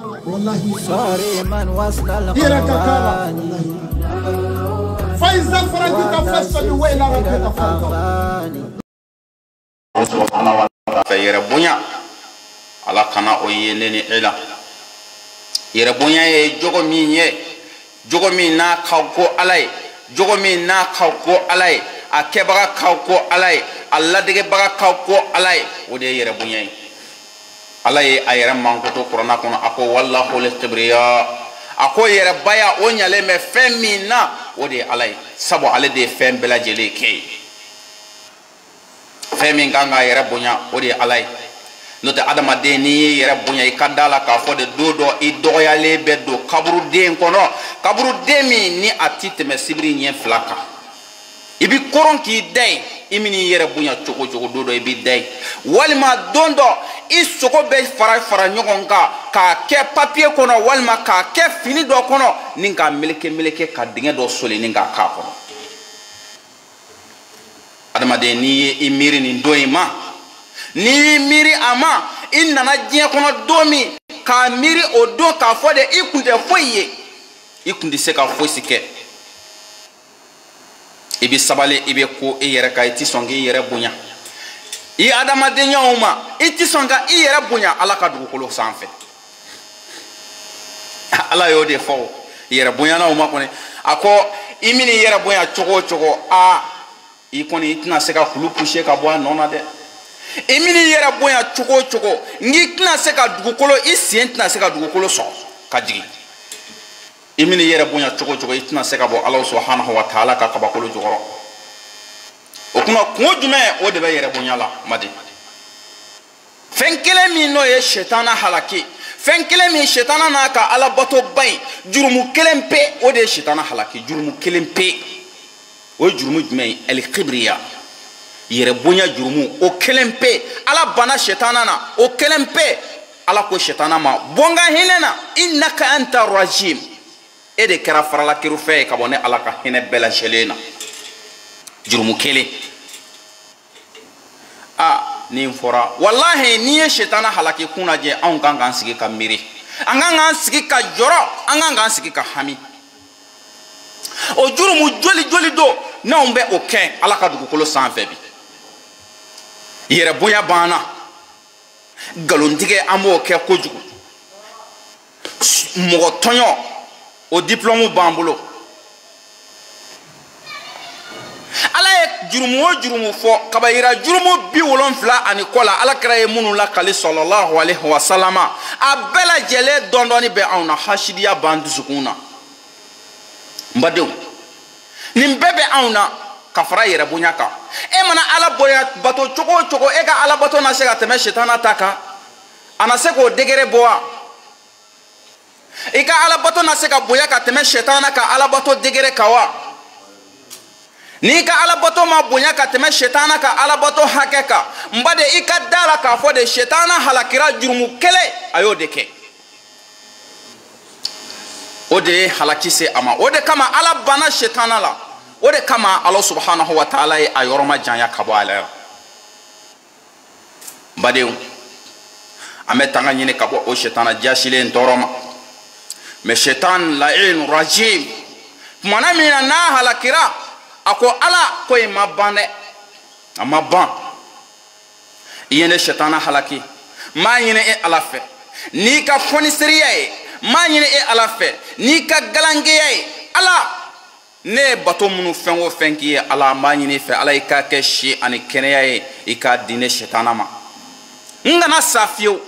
Wallahi. صارما وسط I yɛrɛ ka k'a la. القوانين. Wallahi. فإذا فرغت فانصب وإلى ربك فارغب. الأغاني. Subhanahu wa ta'ala fɛ yɛrɛ bonya, Ala kana o ye ne ni e la. Yɛrɛ bonya ye jogo min ye, jogo min n'a ka go Ala ye, jogo min n'a ka go Ala ye, a kɛbaga ka go Ala ye, a ladegebaga ka go Ala ye, o de ye yɛrɛ bonya ye. Ala ye a yɛrɛ mankoto kuranna kɔnɔ, a ko wallahu likibriya, a ko yɛrɛbaya o ɲalen bɛ fɛn min na, o de ye Ala ye, sabu ale de ye fɛn bɛɛ lajɛlen kɛ ye. Fɛn min kan k'a yɛrɛ bonya, o de ye Ala ye. N'o tɛ, adamaden, n'i y'i yɛrɛ bonya, i ka da la k'a fɔ de, don dɔ i dɔgɔyalen bɛ don kaburuden kɔnɔ, kaburuden min ni a ti tɛmɛ sibiri ɲɛ 2 kan. I bi koron k'i da yen. I min'i yɛrɛ bonya cogo o cogo, don dɔ i b'i da yen, walima don dɔ i sogo bɛ fara fara ɲɔgɔn kan k'a kɛ papiye kɔnɔ, walima k'a kɛ fini dɔ kɔnɔ, ni k'a meleke meleke ka dingɛ dɔ soli ni k'a k'a kɔnɔ. Adamaden, n'i ye i miiri nin don in ma, n'i y'i miiri a ma, i nana diɲɛ kɔnɔ don min, k'a miiri o don k'a fɔ de i kun tɛ foyi ye, i kun tɛ se ka fosi kɛ, i bɛ sabali, i bɛ ko i yɛrɛ kan, i tɛ sɔn k'i yɛrɛ bonya i adamadenyaw ma, i tɛ sɔn ka i yɛrɛ bonya Ala ka dugukolo sanfɛ. Ala y'o de fɔ o yɛrɛ bonyanaw ma kɔni. A ko i min'i yɛrɛ bonya cogo o cogo, aa, i kɔni i tɛna se ka kulu puse ka bɔ a nɔ na dɛ. I min'i yɛrɛ bonya cogo o cogo, n'i tɛna se ka dugukolo, i sen tɛna se ka dugukolo sɔrɔ ka jigin. I min'i yɛrɛ bonya cogo o cogo, i tɛna se ka bɔ Ala subhanahu wa ta'ala ka kabakolo jukɔrɔ. O kuma kun jumɛn o de bɛ yɛrɛ bonya la? Madi, fɛn kelen min n'o ye sɛtana halaki, fɛn kelen min sɛtana n'a ka alabatoba in, jurumu kelen pe, o de ye sɛtana halaki. Jurumu kelen pe, o ye jurumu jumɛn ye? Alikibriya, yɛrɛ bonya jurumu, o kelen pe. Ala banna sɛtana na, o kelen pe. Ala ko sɛtana ma, bɔ n ka hinɛ na, innaka anta rajim, e de kɛra farala kerufɛn ye ka bɔ ne Ala ka hinɛ bɛɛ lajɛlen na. Jurumu kelen. A nin fɔra, walahi, n'i ye sɛtana halaki kun lajɛ, anw kan k'an sigi ka miiri, an kan k'an sigi ka jɔrɔ, an kan k'an sigi ka hami. O jurumu joli joli don n'anw bɛ o kɛ Ala ka dugukolo sanfɛ bi? Yɛrɛ bonya banna, nkalontigɛ an b'o kɛ kojugu, mɔgɔ tɔɲɔ o diplôme b'an bolo. Ala ye jurumu o jurumu fɔ, kabayira jurumu 70 ani kɔ la, Ala kira ye minnu lakali sɔlɔlahu alayhi wa salama, a bɛɛ lajɛlen dɔɔni bɛ anw na. Hasidiya b'an dusukun na. N badenw, nin bɛɛ bɛ anw na ka fara yɛrɛ bonya kan. E mana Ala bonya bato cogo o cogo, e ka Ala bato na se ka tɛmɛ sitana ta kan? A na se k'o degré bɔ wa? I ka Ala bato na se ka bonya ka tɛmɛ sitana ka Ala bato degré kan wa? N'i ka Ala bato ma bonya ka tɛmɛ sitana ka Ala bato hakɛ kan, n ba de, i ka da la k'a fɔ de sitana halakira jurumu kelen, a y'o de kɛ, o de ye halaki se a ma. O de kama Ala banna sitana la, o de kama Ala subhanahu wa ta'ala ye a yɔrɔ ma janya ka bɔ a la. N badenw, an bɛ tanga ɲini ka bɔ o sitana jasilen tɔɔrɔ ma. Mɛ sitana la'in rajim, kumana min na n'a halakira, a ko Ala ko in ma ban dɛ, a ma ban. I ye ne sitana halaki, n b'a ɲini e Ala fɛ n'i ka fɔniseriya ye, n b'a ɲini e Ala fɛ n'i ka galangeya ye. Ala, ne ye bato minnu fɛn o fɛn k'i ye, Ala, n b'a ɲini i fɛ, Ala, i k'a kɛ si ani kɛnɛya ye, i k'a di ne sitana ma, n kana sa fiyewu.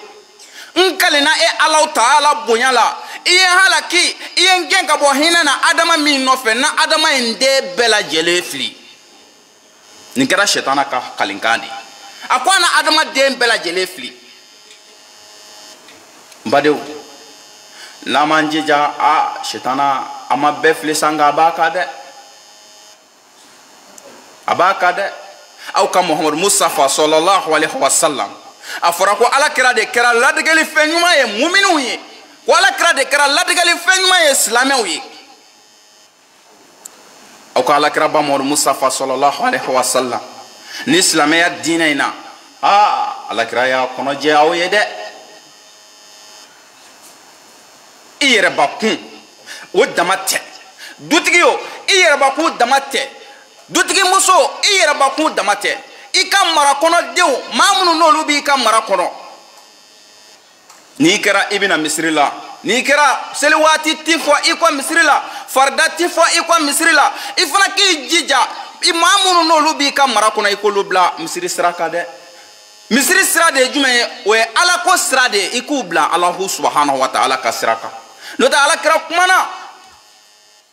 N kalenna e Alaw taala bonya la, i ye n halaki, i ye n gɛn ka bɔ hinɛ na Adama min nɔfɛ, na Adama in den bɛɛ lajɛlen fili. Nin kɛra sitana ka kalenkan de ye. A ko a na Adama den bɛɛ lajɛlen fili. N badenw, n'an m'an jija, a sitana a ma bɛɛ fili sa, nka a b'a kan dɛ, a b'a kan dɛ. Aw ka Muhamadu Mustafa sallallahu alaihi wa sallam, a fɔra ko Ala kira de kɛra ladegeli fɛn ɲuman ye muminiw ye, ko Ala kira de kɛra ladegeli fɛn ɲuman ye silamɛw ye. Aw ka Ala kira ba Muhamadu Mustafa sallallahu alaihi wa sallam, ni silamɛya diinɛ in na, aa, Ala kira y'a kɔnɔ jɛ aw ye dɛ. I yɛrɛbakun o dama tɛ. Dutigi o, i yɛrɛbakun dama tɛ. Dutigi muso, i yɛrɛbakun dama tɛ. I ka mara kɔnɔdenw, maa minnu n'olu b'i ka mara kɔnɔ, n'i kɛra i bɛna misiri la, n'i kɛra seli waati ti fɔ i kɔ misiri la, farida ti fɔ i kɔ misiri la, i fana k'i jija i maa minnu n'olu b'i ka mara kɔnɔ, i k'olu bila misiri sira kan dɛ. Misiri sira de ye jumɛn ye? O ye Ala ko sira de ye. I k'u bila Alahu subahanahu wa taala ka sira kan. N'o tɛ Ala kira kumana,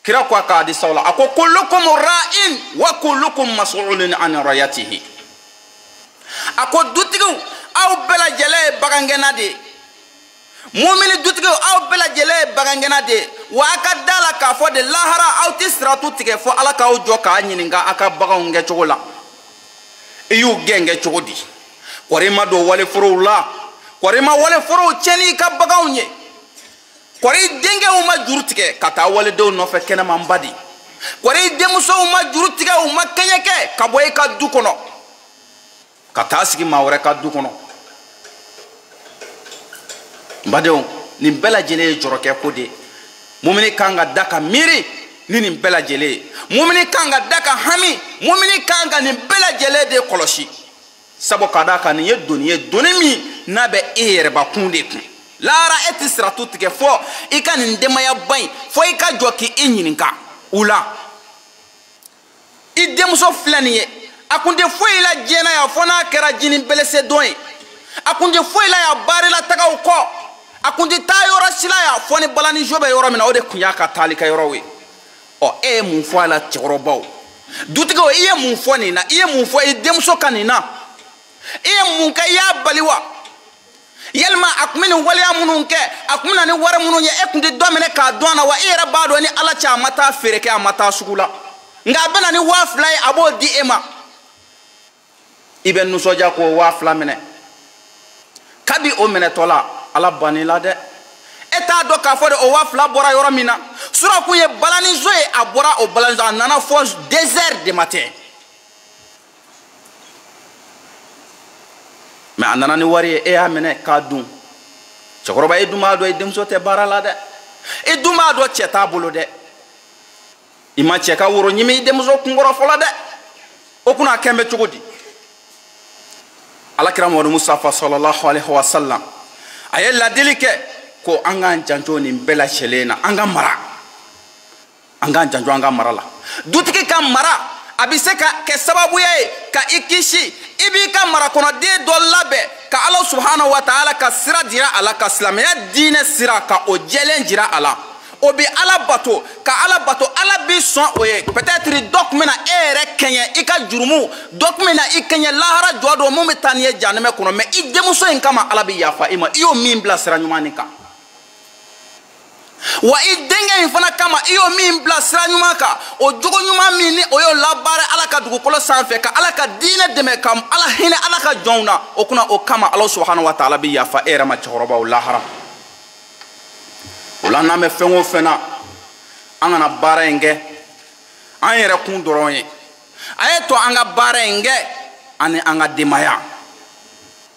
kira ko a ka hadisaw la, a ko kullukum ra'in wa kullukum mas'ulun an ra'yatihi. A ko dutigiw, aw bɛɛ lajɛlen ye bagangɛnna de ye. Mumini dutigiw, aw bɛɛ lajɛlen ye bagangɛnna de ye. Wa a ka da la k'a fɔ de, lahara aw tɛ siratu tigɛ fo Ala k'aw jɔ k'a ɲininka a ka baganw kɛcogo la. I y'u gɛn kɛ cogo di? Kɔri ma don waleforow la, kɔri ma waleforow tiɲɛ n'i ka baganw ye, kɔri denkɛw ma juru tigɛ ka taa waledenw nɔfɛ kɛnɛma n ba di, kɔri denmusow ma juru tigɛ, u ma kɛɲɛ kɛ ka bɔ i ka du kɔnɔ ka taa sigi maa wɛrɛ ka du kɔnɔ. N badenw, nin bɛɛ lajɛlen ye jɔrɔkɛ ko de ye. Mumini kan ka da ka miiri ni nin bɛɛ lajɛlen ye. Mumini kan ka da ka hami. Mumini kan ka nin bɛɛ lajɛlen de kɔlɔsi. Sabu ka d'a kan nin ye doni ye, doni min n'a bɛ e yɛrɛbakun de kun. Lahara e tɛ siratu tigɛ fɔ i ka nin denbayaba in, fɔ i ka jɔ k'i ɲininka u la. I denmuso filɛ nin ye, a kun tɛ foyi la diɲɛ na yan fɔ n'a kɛra jini bɛlɛsɛ don ye. A kun tɛ foyi la yan baarilatagaw kɔ. A kun tɛ taa yɔrɔ si la yan fɔ ni balanijo bɛ yɔrɔ min na, o de kun y'a ka taali kɛ yɔrɔw ye. Ɔ, e ye mun fɔ a la cɛkɔrɔbaw? Dutigiw, i ye mun fɔ nin na? I ye mun fɔ i denmuso ka nin na? I ye mun kɛ? I y'a bali wa? Yalima a kun bɛ nin waleya minnu kɛ, a kun bɛ na ni wari minnu ye, e kun tɛ dɔ minɛ k'a dɔn a na wa? I yɛrɛ b'a dɔn ni Ala cɛ a ma taa feere kɛ, a ma taa sugu la, nka a bɛ na ni 2000 ye, a b'o di e ma. I bɛ nisɔndiya k'o 2000 minɛ. Kabi o minɛtɔ la, Ala bann'i la dɛ. E t'a dɔn k'a fɔ de o 2000 bɔra yɔrɔ min na. Sura kun ye balanizo ye, a bɔra o balanizo, a nana fɔ 2 heures du matin. Mais a nana ni wari ye, e y'a minɛ k'a dun. Cɛkɔrɔba, e dun b'a dɔn i denmuso tɛ baara la dɛ. E dun b'a dɔn cɛ t'a bolo dɛ. I ma cɛ ka woro ɲimi i denmuso kunkɔrɔ fɔlɔ dɛ. O kunna a kɛn bɛ cogo di? Alakira Muhammadu Mustafa sallallahu alaihi wa sallam a ye ladili kɛ ko an k'an janto nin bɛɛ lajɛlen na, an ka mara, an k'an janto an ka mara la. Dutigi ka mara a bɛ se ka kɛ sababuya ye ka i kisi, i b'i ka marakɔnɔden dɔ labɛn ka Ala subahana wa taala ka sira jira a la, ka silamɛya diinɛ sira ka o jɛlen jira a la. O bɛ Ala bato, ka Ala bato, Ala b'i sɔn o ye. Peut-être dɔ tun bɛna e yɛrɛ kɛɲɛ i ka jurumu, dɔ tun bɛna i kɛɲɛ lahara jɔ don mun bɛ taa n'i ye jahanamɛ kɔnɔ, mais i denmuso in kama Ala bɛ yafa i ma, i y'o min bila sira ɲuman nin kan. Wa i denkɛ in fana kama, i y'o min bila sira ɲuman kan, o jogo ɲuman min ni o y'o labaara Ala ka dugukolo sanfɛ, ka Ala ka diinɛ dɛmɛ, ka Ala hinɛ Ala ka jɔnw na, o kunna o kama Ala subahana wa taala bɛ yafa e yɛrɛ ma cɛkɔrɔbaw lahara. O la n'an bɛ fɛn o fɛn na, an kana baara in kɛ an yɛrɛ kun dɔrɔn ye. A ye to an ka baara in kɛ an ni an ka denbaya.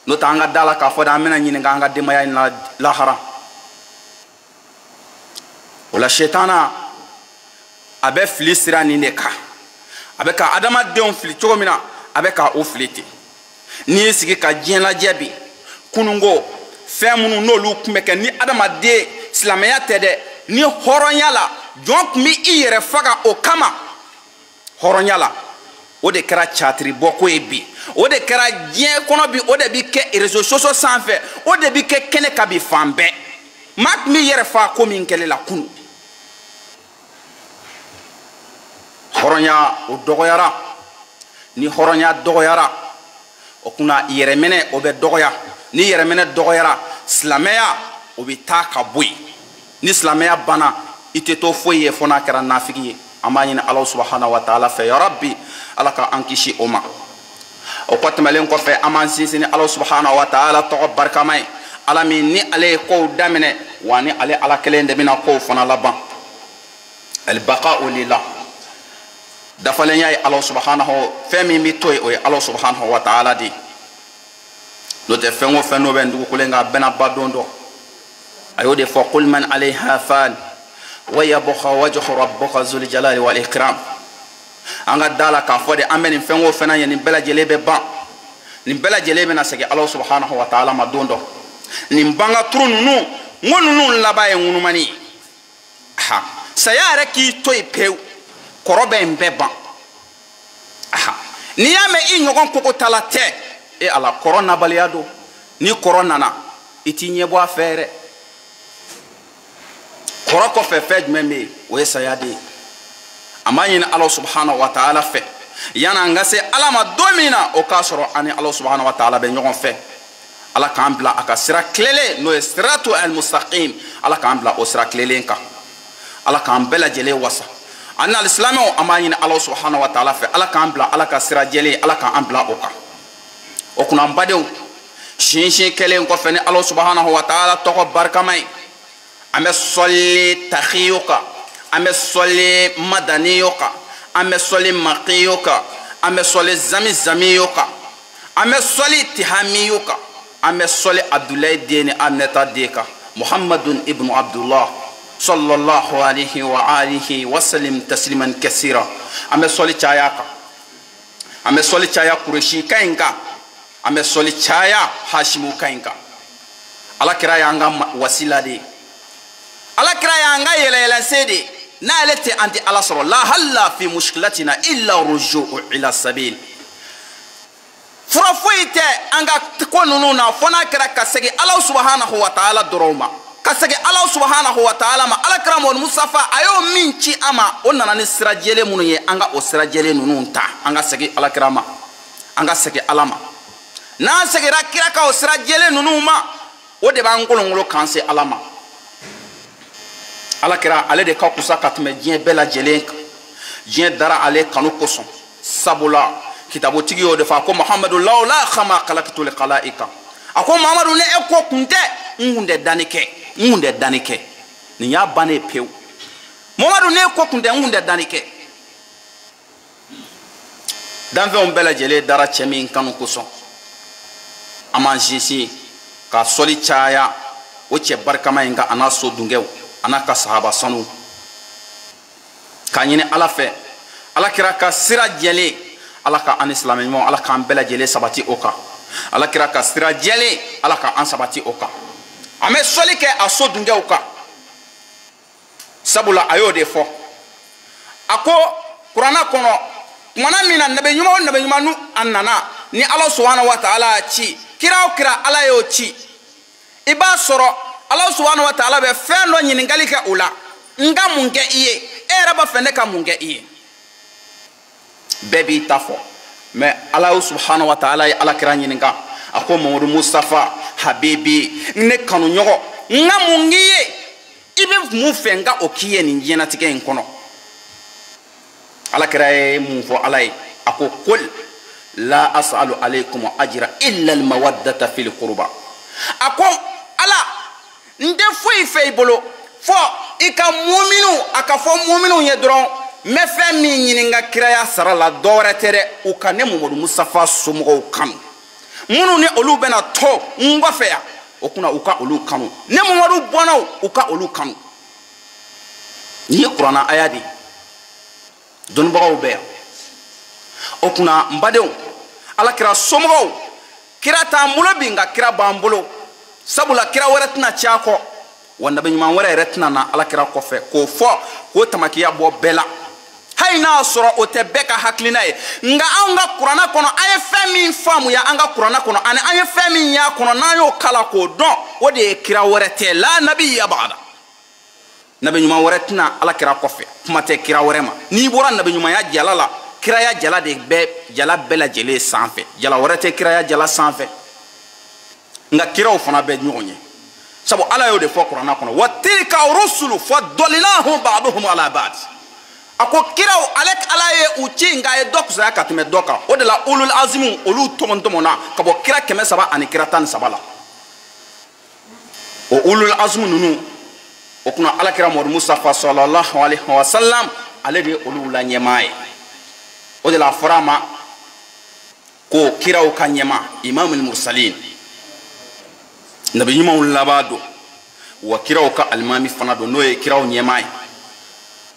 N'o tɛ an ka da la k'a fɔ de an bɛna ɲininka an ka denbaya in lahara. O la sɛtana a bɛ fili sira nin de kan. A bɛ ka adamadenw fili cogo min na, a bɛ ka o fili ten. N'i y'i sigi ka diɲɛ lajɛ bi, kununko fɛn minnu n'olu tun bɛ kɛ ni adamaden silamɛya tɛ dɛ, ni hɔrɔnya la jɔn tun bɛ i yɛrɛ faga o kama hɔrɔnya la, o de kɛra catiribɔko ye bi, o de kɛra diɲɛ kɔnɔ bi, o de bɛ kɛ réseaux sociaux sanfɛ, o de bɛ kɛ kɛnɛ kan bi fan bɛɛ. Maa tun b'i yɛrɛ fa ko min kɛlen la kunun. Hɔrɔnya o dɔgɔyara. Ni hɔrɔnya dɔgɔyara, o kunna yɛrɛminɛ o bɛ dɔgɔya. Ni yɛrɛminɛ dɔgɔyara, silamɛya o bɛ taa ka bɔ yen. Ni silamɛya banna, i tɛ to foyi ye fo n'a kɛra nafigi ye. An b'a ɲini Ala subahana wa taala fɛ, ya Rabbi, Ala ka an kisi o ma. O kɔ tɛmɛlen kɔfɛ, an b'an sinsin ni Ala subahana wa taala tɔgɔ barikama ye. Ala min ni ale ye kow daminɛ, wa ni ale Ala kelen de bɛna kow fana laban. Al-baqa'u lillah. Dafalenya ye Ala subahanahu, fɛn min bɛ to yen o ye Ala subahanahu wa taala de ye. N'o tɛ fɛn o fɛn n'o bɛ dugukolo in kan, a bɛna ba don dɔ. A y'o de fɔ qul man alayha fan wa yabqa wajhu rabbika zul jalali wal ikram. An ka da la k'a fɔ de an bɛ nin fɛn o fɛn na ye, nin bɛɛ lajɛlen bɛ ban, nin bɛɛ lajɛlen bɛna segin Ala subhanahu wa ta'ala ma don dɔ. Nin banga turu ninnu, n ko ninnu laban ye ŋunumani ye. Ha, saya yɛrɛ k'i to yen pewu, kɔrɔ bɛ nin bɛɛ ban. Ha, n'i y'a mɛn i ɲɔgɔn kogotala tɛ, e Ala, kɔrɔ nabaliya don. Ni kɔrɔ nana, i t'i ɲɛ bɔ a fɛ yɛrɛ. Kɔrɔ kɔfɛ fɛn jumɛn bɛ yen? O ye saya de ye. An b'a ɲini Ala subhanahu wa ta'ala fɛ, yanni an ka se Ala ma don min na, o k'a sɔrɔ an ni Ala subhanahu wa ta'ala bɛ ɲɔgɔn fɛ. Ala k'an bila a ka sira tilelen, n'o ye siratu al-mustaqim. Ala k'an bila o sira tilelen kan. Ala k'an bɛɛ lajɛlen wasa. An ni alisilamɛw, an b'a ɲini Ala subhanahu wa ta'ala fɛ, Ala k'an bila Ala ka sira jɛlen, Ala k'an bila o kan. O kunna an badenw, sinsin kɛlen kɔfɛ ni Ala subhanahu wa ta'ala tɔgɔ barikama ye, an bɛ sɔli tahiyo kan, an bɛ sɔli madaniyo kan, an bɛ sɔli makiyo kan, an bɛ sɔli zamizamiyo kan, an bɛ sɔli tihamiyo kan, an bɛ sɔli Abdulayi den ni Aminata den kan, Muhammadun ibnu Abdullah sallallahu alayhi wa alihi wa sallim tasliman kasira. An bɛ sɔli caya kan, an bɛ sɔli caya Kuresi kan in kan, an bɛ sɔli caya Hashimu kan in kan. Ala kira y'an ka wasila de ye, Ala kira y'an ka yɛlɛyɛlɛnsen de ye. N'ale tɛ, an tɛ Ala sɔrɔ. La halla fi mushkilatina illa ruju'u ila sabil. Fura foyi tɛ an ka ko ninnu na fo n'a kɛra ka segin Ala subhanahu wa ta'ala dɔrɔn ma, ka segin Ala subhanahu wa ta'ala ma. Ala kira Muhammadu Mustafa a y'o min ci an ma, o nana ni sira jɛlen minnu ye, an ka o sira jɛlen ninnu ta, an ka segin Ala kira ma, an ka segin Ala ma. N'an seginna kira ka o sira jɛlen ninnu ma, o de b'an kolonkolon k'an se Ala ma. Ala kira ale de ka kusa ka tɛmɛ diɲɛ bɛɛ lajɛlen kan. Diɲɛ dara ale kanu kosɔn, sabula kitabutigi y'o de fɔ, a ko Muhammadu lawla khama khalaqtu lkhalaika. A ko Muhammadu, ni e ko kun tɛ, n kun tɛ danni kɛ, n kun tɛ danni kɛ. Nin y'a bannen pewu. Muhammadu, ni e ko kun tɛ, n kun tɛ danni kɛ. Danfɛnw bɛɛ lajɛlen dara cɛ min kanu kosɔn, an b'an sinsin ka sɔli caya o cɛ barikama in kan, a n'a so dungɛw, a n'a ka sahaba sanu, k'a ɲini Ala fɛ, Ala kira ka sira jɛlen, Ala ka an ni silamɛ ɲumanw, Ala k'an bɛɛ lajɛlen sabati o kan. Ala kira ka sira jɛlen, Ala k'an sabati o kan. An bɛ sɔli kɛ a so dungɛw kan, sabula a y'o de fɔ. A ko kuranna kɔnɔ, kumana min na nabi ɲuman o nabi ɲuman n'u a nana ni Ala subhanahu wa ta'ala y'a ci, kira o kira Ala y'o ci, i b'a sɔrɔ Ala subhanahu wa ta'ala bɛ fɛn dɔ ɲininkali kɛ o la. N ka mun kɛ i ye? E yɛrɛ b'a fɛ ne ka mun kɛ i ye? Bɛɛ b'i ta fɔ, mɛ Ala subhanahu wa ta'ala ye Ala kira ɲininka, a ko Mamadu Mustafa habibi, ne kanuɲɔgɔn, n ka mun k'i ye? I bɛ mun fɛ n ka o k'i ye nin diɲɛlatigɛ in kɔnɔ? Ala kira ye mun fɔ Ala ye? A ko kul la as'alu alaykum ajra illa al-mawaddata fil qurba. A ko Ala, n tɛ foyi fɛ i bolo fɔ i ka muminu, a ka fɔ muminu ye dɔrɔn, n bɛ fɛn min ɲini n ka kiraya sara la, dɔ wɛrɛ tɛ dɛ, u ka ne Mamadu Mustafa somɔgɔw kanu, minnu ni olu bɛna to n kɔfɛ yan, o kunna u ka olu kanu, ne Mamadu bɔnnaw, u ka olu kanu. Nin ye kuranna aya de ye, dɔnnibagaw bɛ yan. O kunna n badenw, Ala kira somɔgɔw, kira t'an bolo bi, nka kira b'an bolo, sabula kira wɛrɛ tɛna ci a kɔ, wa nabi ɲuman wɛrɛ yɛrɛ tɛna na Ala kira kɔfɛ k'o fɔ k'o tamakiya bɔ bɛɛ la. Hali n'a sɔrɔ o tɛ bɛɛ ka hakilina ye, nka anw ka kuranna kɔnɔ, an ye fɛn min faamuya an ka kuranna kɔnɔ, ani an ye fɛn min y'a kɔnɔ, n'an y'o kalan k'o dɔn, o de ye kira wɛrɛ tɛ, la nabiyya ba'da. Nabi ɲuman wɛrɛ tɛna Ala kira kɔfɛ, kuma tɛ kira wɛrɛ ma. N'i bɔra nabi ɲumanya jala la, kiraya jala de bɛ jala bɛɛ lajɛlen sanfɛ, jala wɛrɛ tɛ kiraya jala sanfɛ. Nka kiraw fana bɛ ɲɔgɔn ye, sabu Ala y'o de fɔ kuranna kɔnɔ, wa tilka rusulu faddalnahum ba'duhum ala ba'd. A ko kiraw, ale Ala ye u ci, nka a ye dɔ kusaya ka tɛmɛ dɔ kan. O de la ulul azimu olu tɔmɔtɔmɔna ka bɔ kira 300 ani kira 13 la. O ulul azimu ninnu, o kunna Ala kira Muhammadu Mustafa sallallahu alayhi wa sallam, ale de ye olu la ɲɛmaa ye. O de la a fɔra a ma ko kiraw ka ɲɛmaa, imamul mursalin, nabi ɲumanw laban don. Wa kiraw ka alimami fana don, n'o ye kiraw ɲɛmaa ye.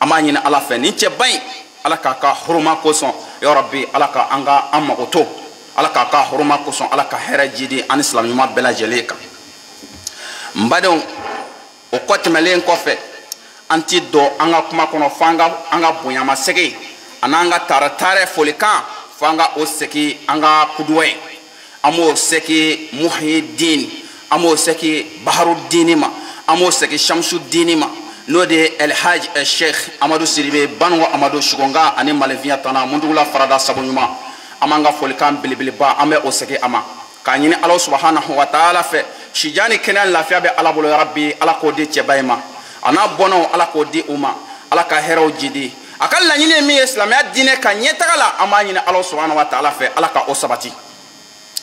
An b'a ɲini Ala fɛ nin cɛba in, Ala k'a ka huruma kosɔn, ya Rabbi, Ala ka an ka an mago to, Ala k'a ka huruma kosɔn, Ala ka hɛrɛ jidi an ni silamɛ ɲuman bɛɛ lajɛlen kan. N badenw, o kɔ tɛmɛlen kɔfɛ, an ti don an ka kuma kɔnɔ f'an ka an ka bonyamasegin an'an ka taarataarɛ folikan, f'an ka o segin an ka kuduwa ye. An b'o segin Muhyiddin, an b'o segin Baharudini ma, an b'o segin Shamsudini ma, n'o de ye Elhaj Sheikh Amadu Sidibe Banugo Amadu Sugonga ani Malefiya Tana Mundugula Farada Sabo ɲuman. An b'an ka folikan belebeleba, an bɛ o segin a ma k'a ɲini Ala subahanahu wa taala fɛ, sijan ni kɛnɛya ni lafiya bɛ Ala bolo, ya Rabbi, Ala k'o di cɛba in ma, a n'a bɔnnaw, Ala k'o di u ma, Ala ka hɛrɛw jidi. A ka laɲini ye min ye silamɛya diinɛ ka ɲɛtaga la, an b'a ɲini Ala subahanahu wa taala fɛ, Ala ka o sabati.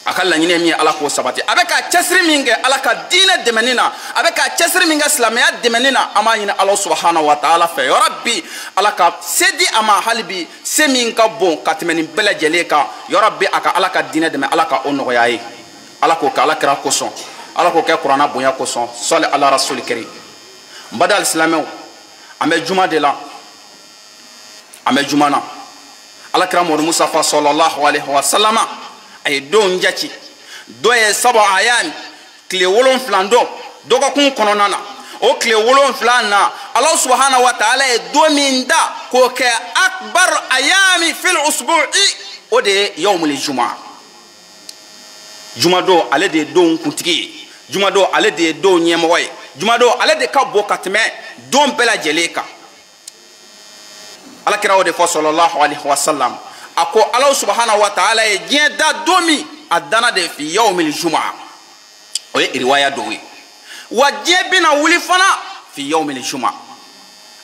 A ka laɲini ye min ye, Ala k'o sabati. A bɛ ka cɛsiri min kɛ Ala ka diinɛ dɛmɛni na, a bɛ ka cɛsiri min kɛ silamɛya dɛmɛni na, an b'a ɲini Ala subahanahu wa taala fɛ, ya Rabbi, Ala ka se di a ma hali bi, se min ka bon ka tɛmɛ nin bɛɛ lajɛlen kan, ya Rabbi, a ka Ala ka diinɛ dɛmɛ, Ala ka o nɔgɔya ye. Ala k'o kɛ Ala kira kosɔn, Ala k'o kɛ kuranna bonya kosɔn, sɔli ala rasuli kari. N baden alisilamɛw, an bɛ juma de la, an bɛ juma na. Ala kira Muhammadu Mustafa sallallahu alaihi wa sallama a ye don jate, dɔ ye saba ayami tile 7 don dɔgɔkun kɔnɔna na. O tile 7 na, Ala subahana wa taala ye don min da k'o kɛ akbar ayami fil usbu'i, o de ye yawmul juma. Juma don ale de ye don kuntigi ye, juma don ale de ye don ɲɛmɔgɔ ye, juma don ale de ka bon ka tɛmɛ don bɛɛ lajɛlen kan. Ala kira o de fɔ sallallahu alaihi wa sallam, a ko Ala subahana wa taala ye diɲɛ da don min, a danna de fi yawmil juma, o ye riwaya dɔ ye. Wa diɲɛ bɛna wuli fana fi yawmil juma.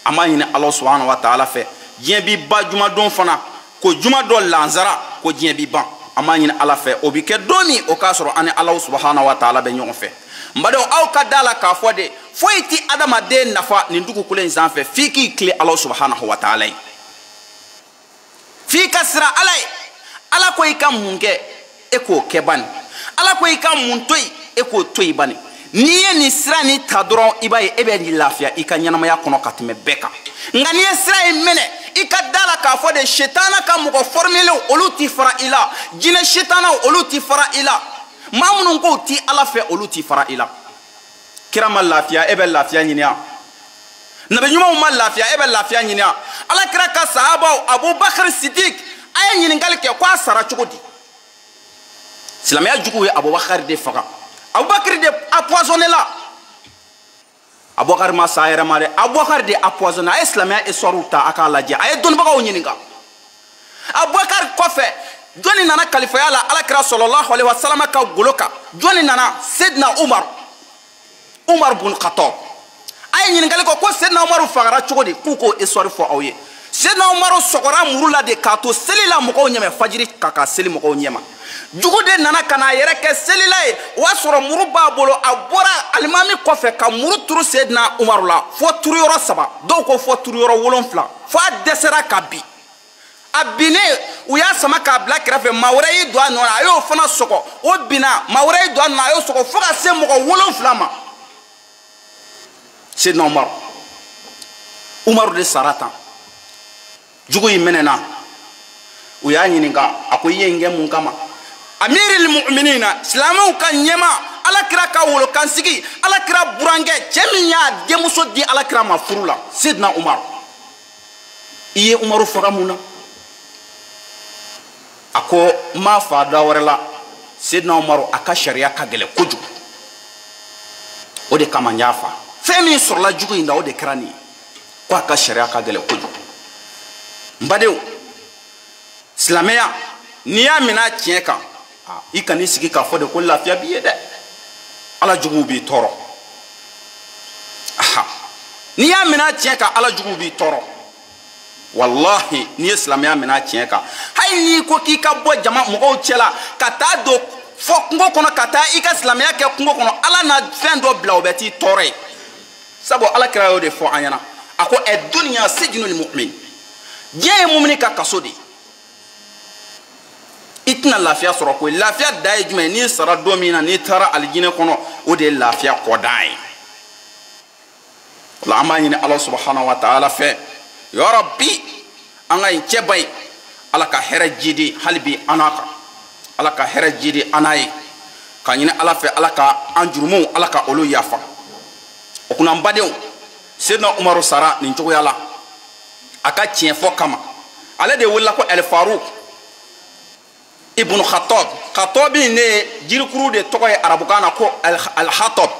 An b'a ɲini Ala subahana wa taala fɛ, diɲɛ bi ban juma don fana, ko juma dɔ lansara, ko diɲɛ bi ban. An b'a ɲini Ala fɛ, o bi kɛ don min, o k'a sɔrɔ an ni Ala subahana wa taala bɛ ɲɔgɔn fɛ. N badenw, aw ka da la k'a fɔ de, foyi ti adamaden nafa nin dugukolo in sanfɛ f'i k'i tile Ala subahana wa taala ye, f'i ka siran Ala ye. Ala ko i ka mun kɛ, e k'o kɛ bani. Ala ko i ka mun to yen, e k'o to yen bani. N'i ye nin sira nin ta dɔrɔn, i b'a ye e bɛ lafiya i ka ɲɛnamaya kɔnɔ ka tɛmɛ bɛɛ kan. Nka n'i ye sira in minɛ, i ka da la k'a fɔ de, setana ka mɔgɔ fɔrimelenw olu ti fara i la, jinɛ setanaw olu ti fara i la, maa minnu k'o ti Ala fɛ olu ti fara i la. Kira ma lafiya, e bɛ lafiya ɲini yan. Nabi ɲumanw ma lafiya, e bɛ lafiya ɲini yan. Ala kira ka sahabaw, Abubakar Sidik, a ye ɲininkali kɛ ko a sara cogo di? Silamɛya juguw ye Abubakar de faga. Abubakar de empoisonné la. Abubakar ma sa yɛrɛ ma dɛ, Abubakar de empoisonné. A ye silamɛya histoire ta a k'a lajɛ, a ye dɔnnibagaw ɲininka. Abubakar kɔfɛ, jɔnni nana kalifaya la Ala kira sallallahu alaihi wa sallam ka golo kan? Jɔnni nana? Sedina Umar, Umar bun Khattab. A ye ɲininkali kɛ ko Sedina Umaru fagara cogo di? K'u k'o histoire fɔ aw ye. Sedina Umaru sɔgɔra muru la de k'a to seli la mɔgɔw ɲɛmɛ, fajiri ka seli mɔgɔw ɲɛma. Jugu de nana ka n'a yɛrɛ kɛ selila ye, o y'a sɔrɔ muru b'a bolo, a bɔra alimami kɔfɛ ka muru turu Sedina Umaru la fo turuyɔrɔ 3, dɔw ko fo turuyɔrɔ 7, fo a dɛsɛra ka bin. A binnen, u y'a sama k'a bila kɛrɛfɛ, maa wɛrɛ y'i don a nɔ na, a y'o fana sɔgɔ, o binna, maa wɛrɛ y'i don a nɔ na, a y'o sɔgɔ, fo ka se mɔgɔ 7 ma. Sedina Umaru, Umaru de sara tan. Jugu in minɛna, u y'a ɲininka, a ko i ye nin kɛ mun kama? Amiril mu'minina, silamɛw ka ɲɛma, Ala kira ka wolokansigi, Ala kira burankɛ, cɛ min y'a denmuso di Ala kira ma furu la, Sedina Umaru. I ye Umaru faga mun na? A ko n m'a fa da wɛrɛ la, Sedina Umaru a ka sariya ka gɛlɛn kojugu, o de kama n y'a fa. Fɛn min sɔrɔla jugu in na, o de kɛra nin ye, ko a ka sariya ka gɛlɛn kojugu. N badenw, silamɛya, n'i y'a minɛ a tiɲɛ kan, i kan'i sigi k'a fɔ de ko lafiya b'i ye dɛ, Ala juguw b'i tɔɔrɔ. N'i y'a minɛ a tiɲɛ kan, Ala juguw b'i tɔɔrɔ. Wallahi, n'i ye silamɛya minɛ a tiɲɛ kan, hali n'i ko k'i ka bɔ jama mɔgɔw cɛla ka taa don fɔ kungo kɔnɔ, ka taa i ka silamɛya kɛ kungo kɔnɔ, Ala na fɛn dɔ bila o bɛ t'i tɔɔrɔ ye. Sabu Ala kira y'o de fɔ an ɲɛna, a ko ɛ dunya sijinul mu'min, diɲɛ ye mumini ka kaso de ye. I tɛna lafiya sɔrɔ koyi. Lafiya dan ye jumɛn ye? N'i sara don min na, n'i taara alijinɛ kɔnɔ, o de ye lafiya kɔdan ye. O la an b'a ɲini Ala subahana wa taala fɛ, ya Rabbi, an ka nin cɛba in, Ala ka hɛrɛ jidi hali bi an n'a kan, Ala ka hɛrɛ jidi an n'a ye, k'a ɲini Ala fɛ Ala ka an jurumuw Ala ka olu yafa. O kunna n badenw, Seydina Umaru sara nin cogoya la a ka tiɲɛ fɔ kama. Ale de wulila ko El Farouk ibn Khattab. Khattab in ne jirikuru de tɔgɔ ye arabukan na ko Al-Khattab,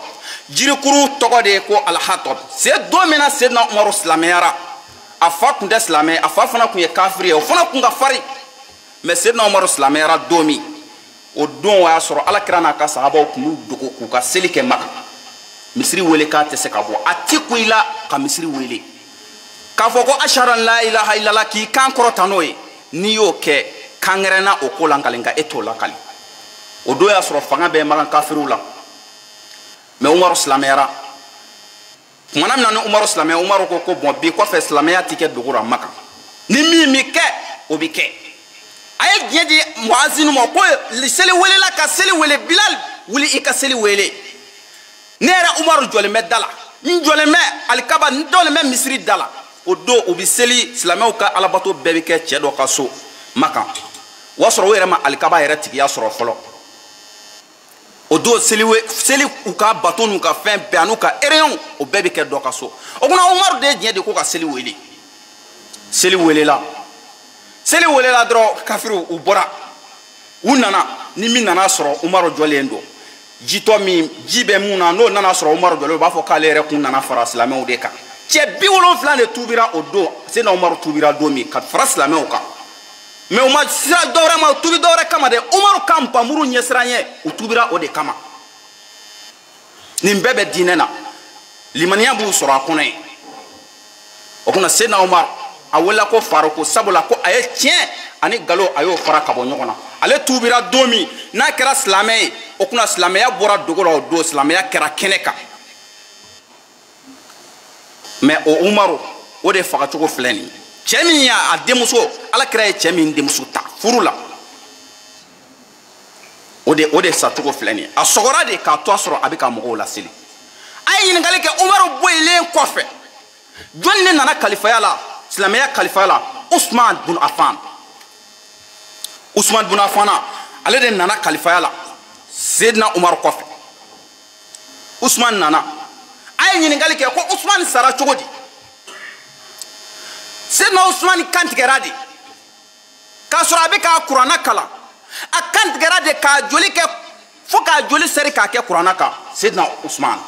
jirikuru tɔgɔ de ye ko Al-Khattab. Se don min na Seydina Umaru silamɛyara, a fa tun tɛ silamɛ, a fa fana tun ye kafiri ye, o fana tun ka farin. Mais Seydina Umaru silamɛyara don min, o don o y'a sɔrɔ Ala kira n'a ka sahabaw tun b'u dogo k'u ka seli kɛ Maka. Misiri wele k'a tɛ se ka bɔ, a ti kun i la ka misiri wele k'a fɔ ko ashhadu an la ilaha illallah k'i kan kɔrɔta n'o ye. N'i y'o kɛ kangɛrɛnna o ko lakali, nka e t'o lakali. O don y'a sɔrɔ fanga bɛ Makan kafiriw la. Mais Umaru silamɛyara kumana min na, ni Umaru silamɛya, Umaru ko ko bɔn bi kɔfɛ silamɛya ti kɛ dogo la Makan, ni min bi kɛ o bi kɛ. A ye diɲɛ di muazinu ma ko seli welela ka seli wele, Bilal wuli i ka seli wele. Ne yɛrɛ Umaru jɔlen bɛ da la, n jɔlen bɛ alikaba, n jɔlen bɛ misiri da la. O don u bi seli, silamɛw ka alabato bɛɛ bi kɛ cɛ dɔ ka so Makan. O y'a sɔrɔ o yɛrɛ ma alikaba yɛrɛ tigiya sɔrɔ fɔlɔ. O don seli u ka bato n'u ka fɛn bɛɛ an'u ka ereyɔn, o bɛɛ bi kɛ dɔ ka so. O kunna Umaru de ye diɲɛ de ko ka seli wele. Seli welela, seli welela dɔrɔn kafiriw u bɔra, u nana. Ni min nana sɔrɔ Umaru jɔlen don, jitɔ min ji bɛ mun na, n'o nana sɔrɔ Umaru jɔlen, u b'a fɔ k'ale yɛrɛ kun nana fara silamɛw de kan. Cɛ 70 de tubira o don. Seydina Umaru tubira don min ka fara silamɛw kan, mais u ma sira dɔwɛrɛ ma, u tubi dɔwɛrɛ kama dɛ. Umaru ka npamuru ɲɛsiran ye, u tubira o de kama. Nin bɛɛ bɛ diinɛ na, limaniya b'u sɔrɔ a kɔnɔ yen. O kunna Seydina Umaru a wulila ko Faruku, sabula ko a ye tiɲɛ ani nkalon a y'o fara ka bɔ ɲɔgɔn na. Ale tubira don min n'a kɛra silamɛ ye, o kunna silamɛya bɔra dogo la o don, silamɛya kɛra kɛnɛ kan. Mais o Umaru o de fagacogo filɛ nin ye. Cɛ min y'a denmuso, Ala kira ye cɛ min denmuso ta furu la, o de sacogo filɛ nin ye. A sɔgɔra de k'a to a sɔrɔ a bɛ ka mɔgɔw laseli. A ye ɲininkali kɛ Umaru bɔyilen kɔfɛ, jɔnni de nana kalifaya la, silamɛya kalifaya la? Usman bun Affan. Usman bun Affan ale de nana kalifaya la Seydina Umaru kɔfɛ. Usman nana, a ye ɲininkali kɛ ko Usman sara cogo di? Seydina Usman kan tigɛra de k'a sɔrɔ a bɛ k'a kuranna kalan, a kan tigɛra de k'a joli kɛ fo k'a joli sɛri k'a kɛ kuranna kan. Seydina Usman,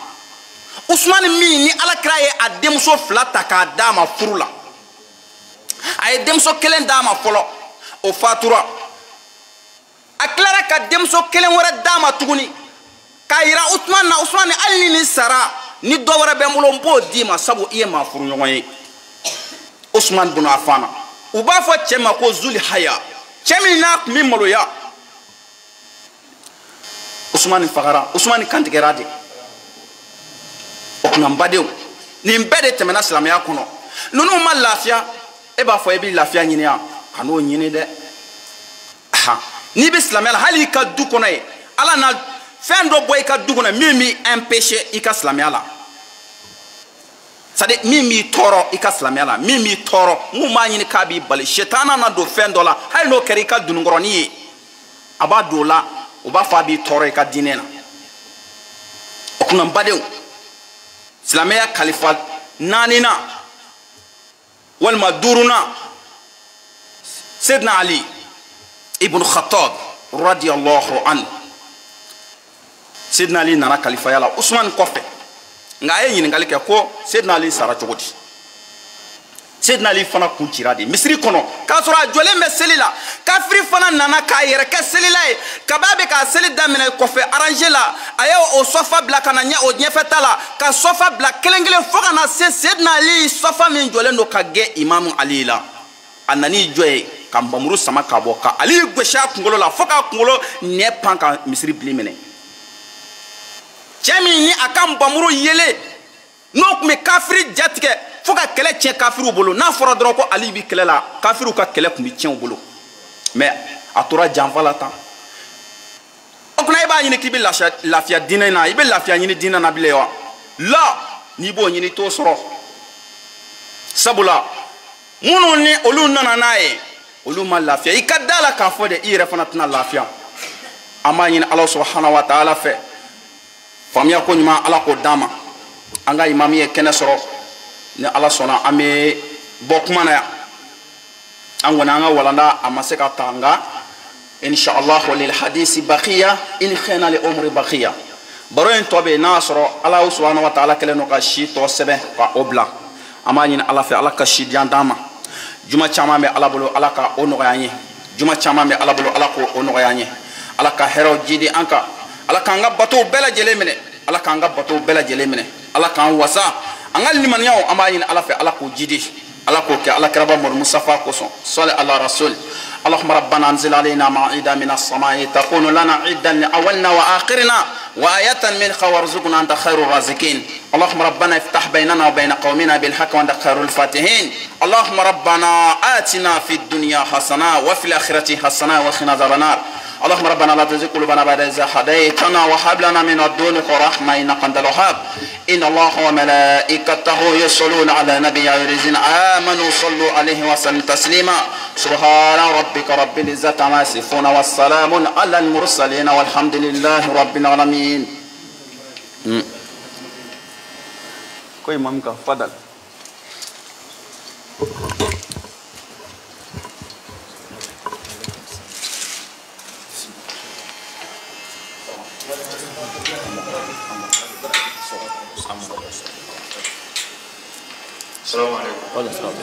Usman min ni Ala kira ye a denmuso 2 ta k'a d'a ma furu la, a ye denmuso kelen d'a ma fɔlɔ, o fatura. A tilara ka denmuso kelen wɛrɛ d'a ma tuguni k'a yira Usman na, Usman hali ni nin sara, ni dɔ wɛrɛ bɛ n bolo n b'o d'i ma, sabu i ye maa furuɲɔgɔn ye. Usman bun Affan, u b'a fɔ cɛ ma ko Zuli Haya, cɛ min n'a tun bɛ maloya. Usman fagara, Usman kan tigɛra de. O kunna n badenw, nin bɛɛ de tɛmɛna silamɛya kɔnɔ. Ninnu ma lafiya, e b'a fɔ e bɛ lafiya ɲini yan, ka n'o ɲini dɛ. N'i bɛ silamɛya la, hali i ka du kɔnɔ yen, Ala na fɛn dɔ bɔ i ka du kɔnɔ min b'i empêcher i ka silamɛya la. C'est-à-dire min b'i tɔɔrɔ i ka silamɛya la, min b'i tɔɔrɔ, mun b'a ɲini k'a b'i bali, sɛtana na don fɛn dɔ la, hali n'o kɛra i ka dununkɔrɔnin ye, a b'a don o la, o b'a fɔ a b'i tɔɔrɔ i ka diinɛ na. O kunna n badenw, silamɛya kalifa 4nan walima 5nan, Seydina Ali ibn Khattab radiyallahu anhu. Seydina Ali nana kalifaya la Usman kɔfɛ, nka a ye ɲininkali kɛ ko Seydina Ali sara cogo di? Seydina Ali fana kun cira de misiri kɔnɔ k'a sɔrɔ a jɔlen bɛ seli la. Kafiri fana nana k'a yɛrɛ kɛ selila ye, kab'a bɛ k'a seli daminɛ kɔfɛ aranze la, a ye o sɔfa bila ka na ɲɛ o ɲɛfɛta la, ka sɔfa bila kelen kelen fo ka na se Seydina Ali sɔfa min jɔlen don ka gɛn Imamu Ali la. A nan'i jɔ yen ka nbamuru sama ka bɔ ka Ali gosi a kunkolo la fo k'a kunkolo nɛ pan ka misiri bili minɛ. Cɛ min ni a ka nbamuru yelen n'o tun bɛ kafiri jatigɛ fo ka kɛlɛ tiɲɛ kafiriw bolo, n'a fɔra dɔrɔn ko Ali bi kɛlɛ la, kafiriw ka kɛlɛ tun bɛ tiɲɛ u bolo. Mais a tora janfa la tan. O kunna e b'a ɲini k'i bɛ lafiya diinɛ na, i bɛ lafiya ɲini diinɛ na bilen wa? La, n'i b'o ɲini i t'o sɔrɔ sabula minnu ni olu nana n'a ye olu ma lafiya i ka da la k'a fɔ de i yɛrɛ fana tɛna lafiya an b'a ɲini Ala subahana wa taala fɛ faamuya ko ɲuman Ala k'o d'an ma an ka imami ye kɛnɛ sɔrɔ ni Ala sɔnna an bɛ bɔ kuma na yan an kɔni an ka walanda a ma se ka ta nka inshallah lil hadisi baqiya in khana li umri baqiya baro in tɔ bɛ yen n'a y'a sɔrɔ Ala subahana wa taala kɛlen don ka si tɔ sɛbɛn ka o bila an b'a ɲini Ala fɛ Ala ka si diyan d'an ma juma caman bɛ Ala bolo Ala ka o nɔgɔya an ye juma caman bɛ Ala bolo Ala k'o nɔgɔya an ye Ala ka hɛrɛw jidi an kan Ala k'an ka batow bɛɛ lajɛlen minɛ Ala k'an ka batow bɛɛ lajɛlen minɛ Ala k'an wasa an ka limaniyaw an b'a ɲini Ala fɛ Ala k'o jidi Ala k'o kɛ Ala kiraba Muhammad Mustafa kosɔn sali ala rasul اللهم ربنا انزل علينا مائدة من السماء تكون لنا عيدا لأولنا وآخرنا وآية منك وارزقنا أنت خير الرازقين اللهم ربنا افتح بيننا وبين قومنا بالحق وأنت خير الفاتحين اللهم ربنا آتنا في الدنيا حسنة وفي الآخرة حسنة وقنا عذاب النار اللهم ربنا لا تزغ قلوبنا بعد إذ هديتنا وهب لنا من لدنك رحمة إنك أنت الوهاب إن الله وملائكته يصلون على النبي الذين آمنوا صلوا عليه وسلموا تسليما سبحان ربك رب العزة عما يصفون والسلام على المرسلين والحمد لله رب العالمين. كوي مامك تفضل. السلام عليكم. وعليكم السلام.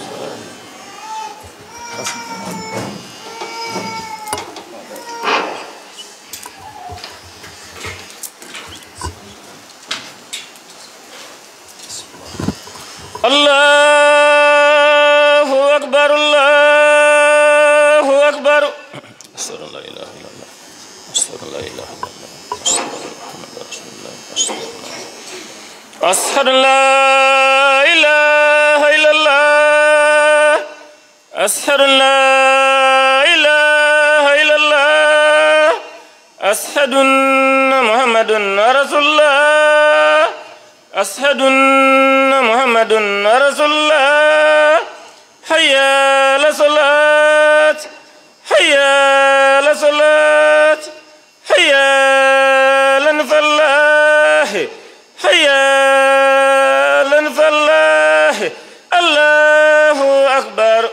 الله أكبر الله أكبر أشهد أن لا إله إلا الله أشهد أن لا إله إلا الله أشهد أن محمدا رسول الله أشهد أن لا إله إلا الله أشهد أن لا إله إلا الله أشهد أن محمدا رسول الله أشهد أن محمدا رسول الله حي على الصلاة حي على الصلاة حي على الفلاح حي على الفلاح الله أكبر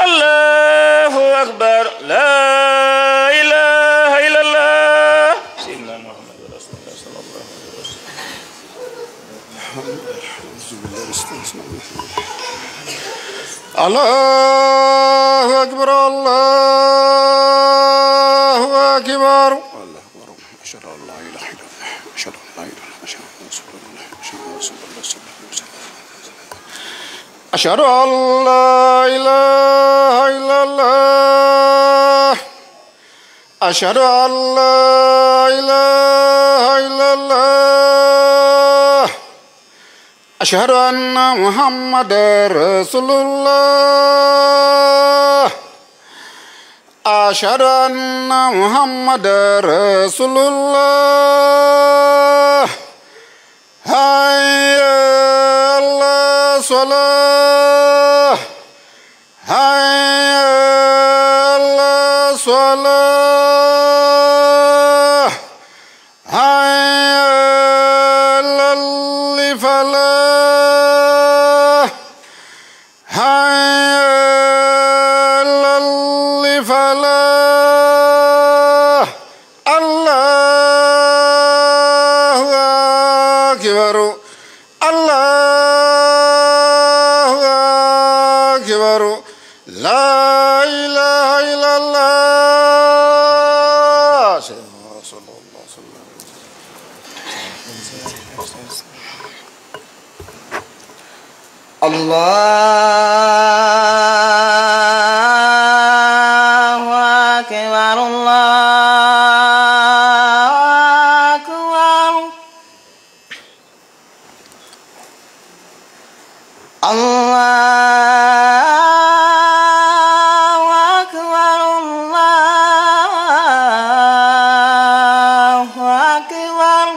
الله أكبر لا إله إلا الله سيدنا محمد رسول الله صلى الله عليه وسلم. الله أكبر الله أكبر الله أكبر أشهد أن لا إله إلا الله أشهد أن لا إله إلا الله أشهد أن رسول الله أشهد أن رسول الله صلى الله عليه وسلم أشهد أن لا إله إلا الله أشهد أن لا إله إلا الله أشهد أن محمدا رسول الله أشهد أن محمدا رسول الله هيا على الصلاة هيا على الصلاة هيا على الفلاح هيا على الفلاح الله أكبر الله أكبر لا إله إلا الله صلى الله عليه وسلم. الله أكبر الله أكبر الله أكبر الله أكبر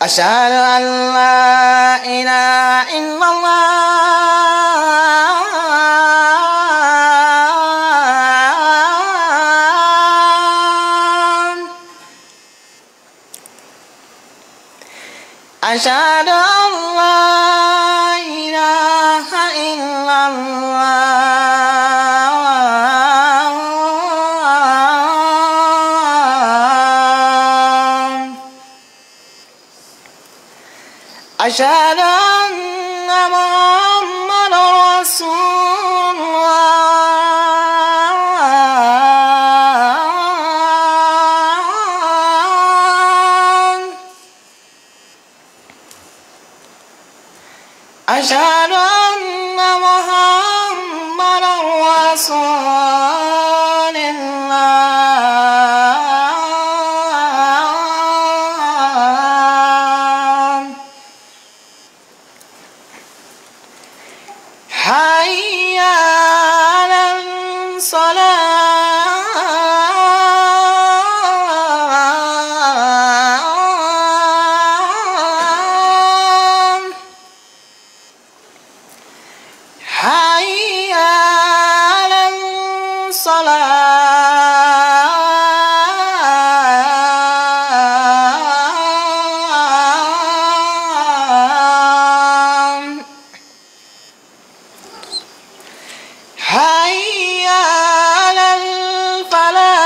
أشهد أن لا إله إلا الله. أشهد أن لا إله إلا الله. أشهد أن محمدا رسول الله. أشهد أن محمدا رسول الله. حي على الصلاة. حي على الصلاة. حي على الفلاح.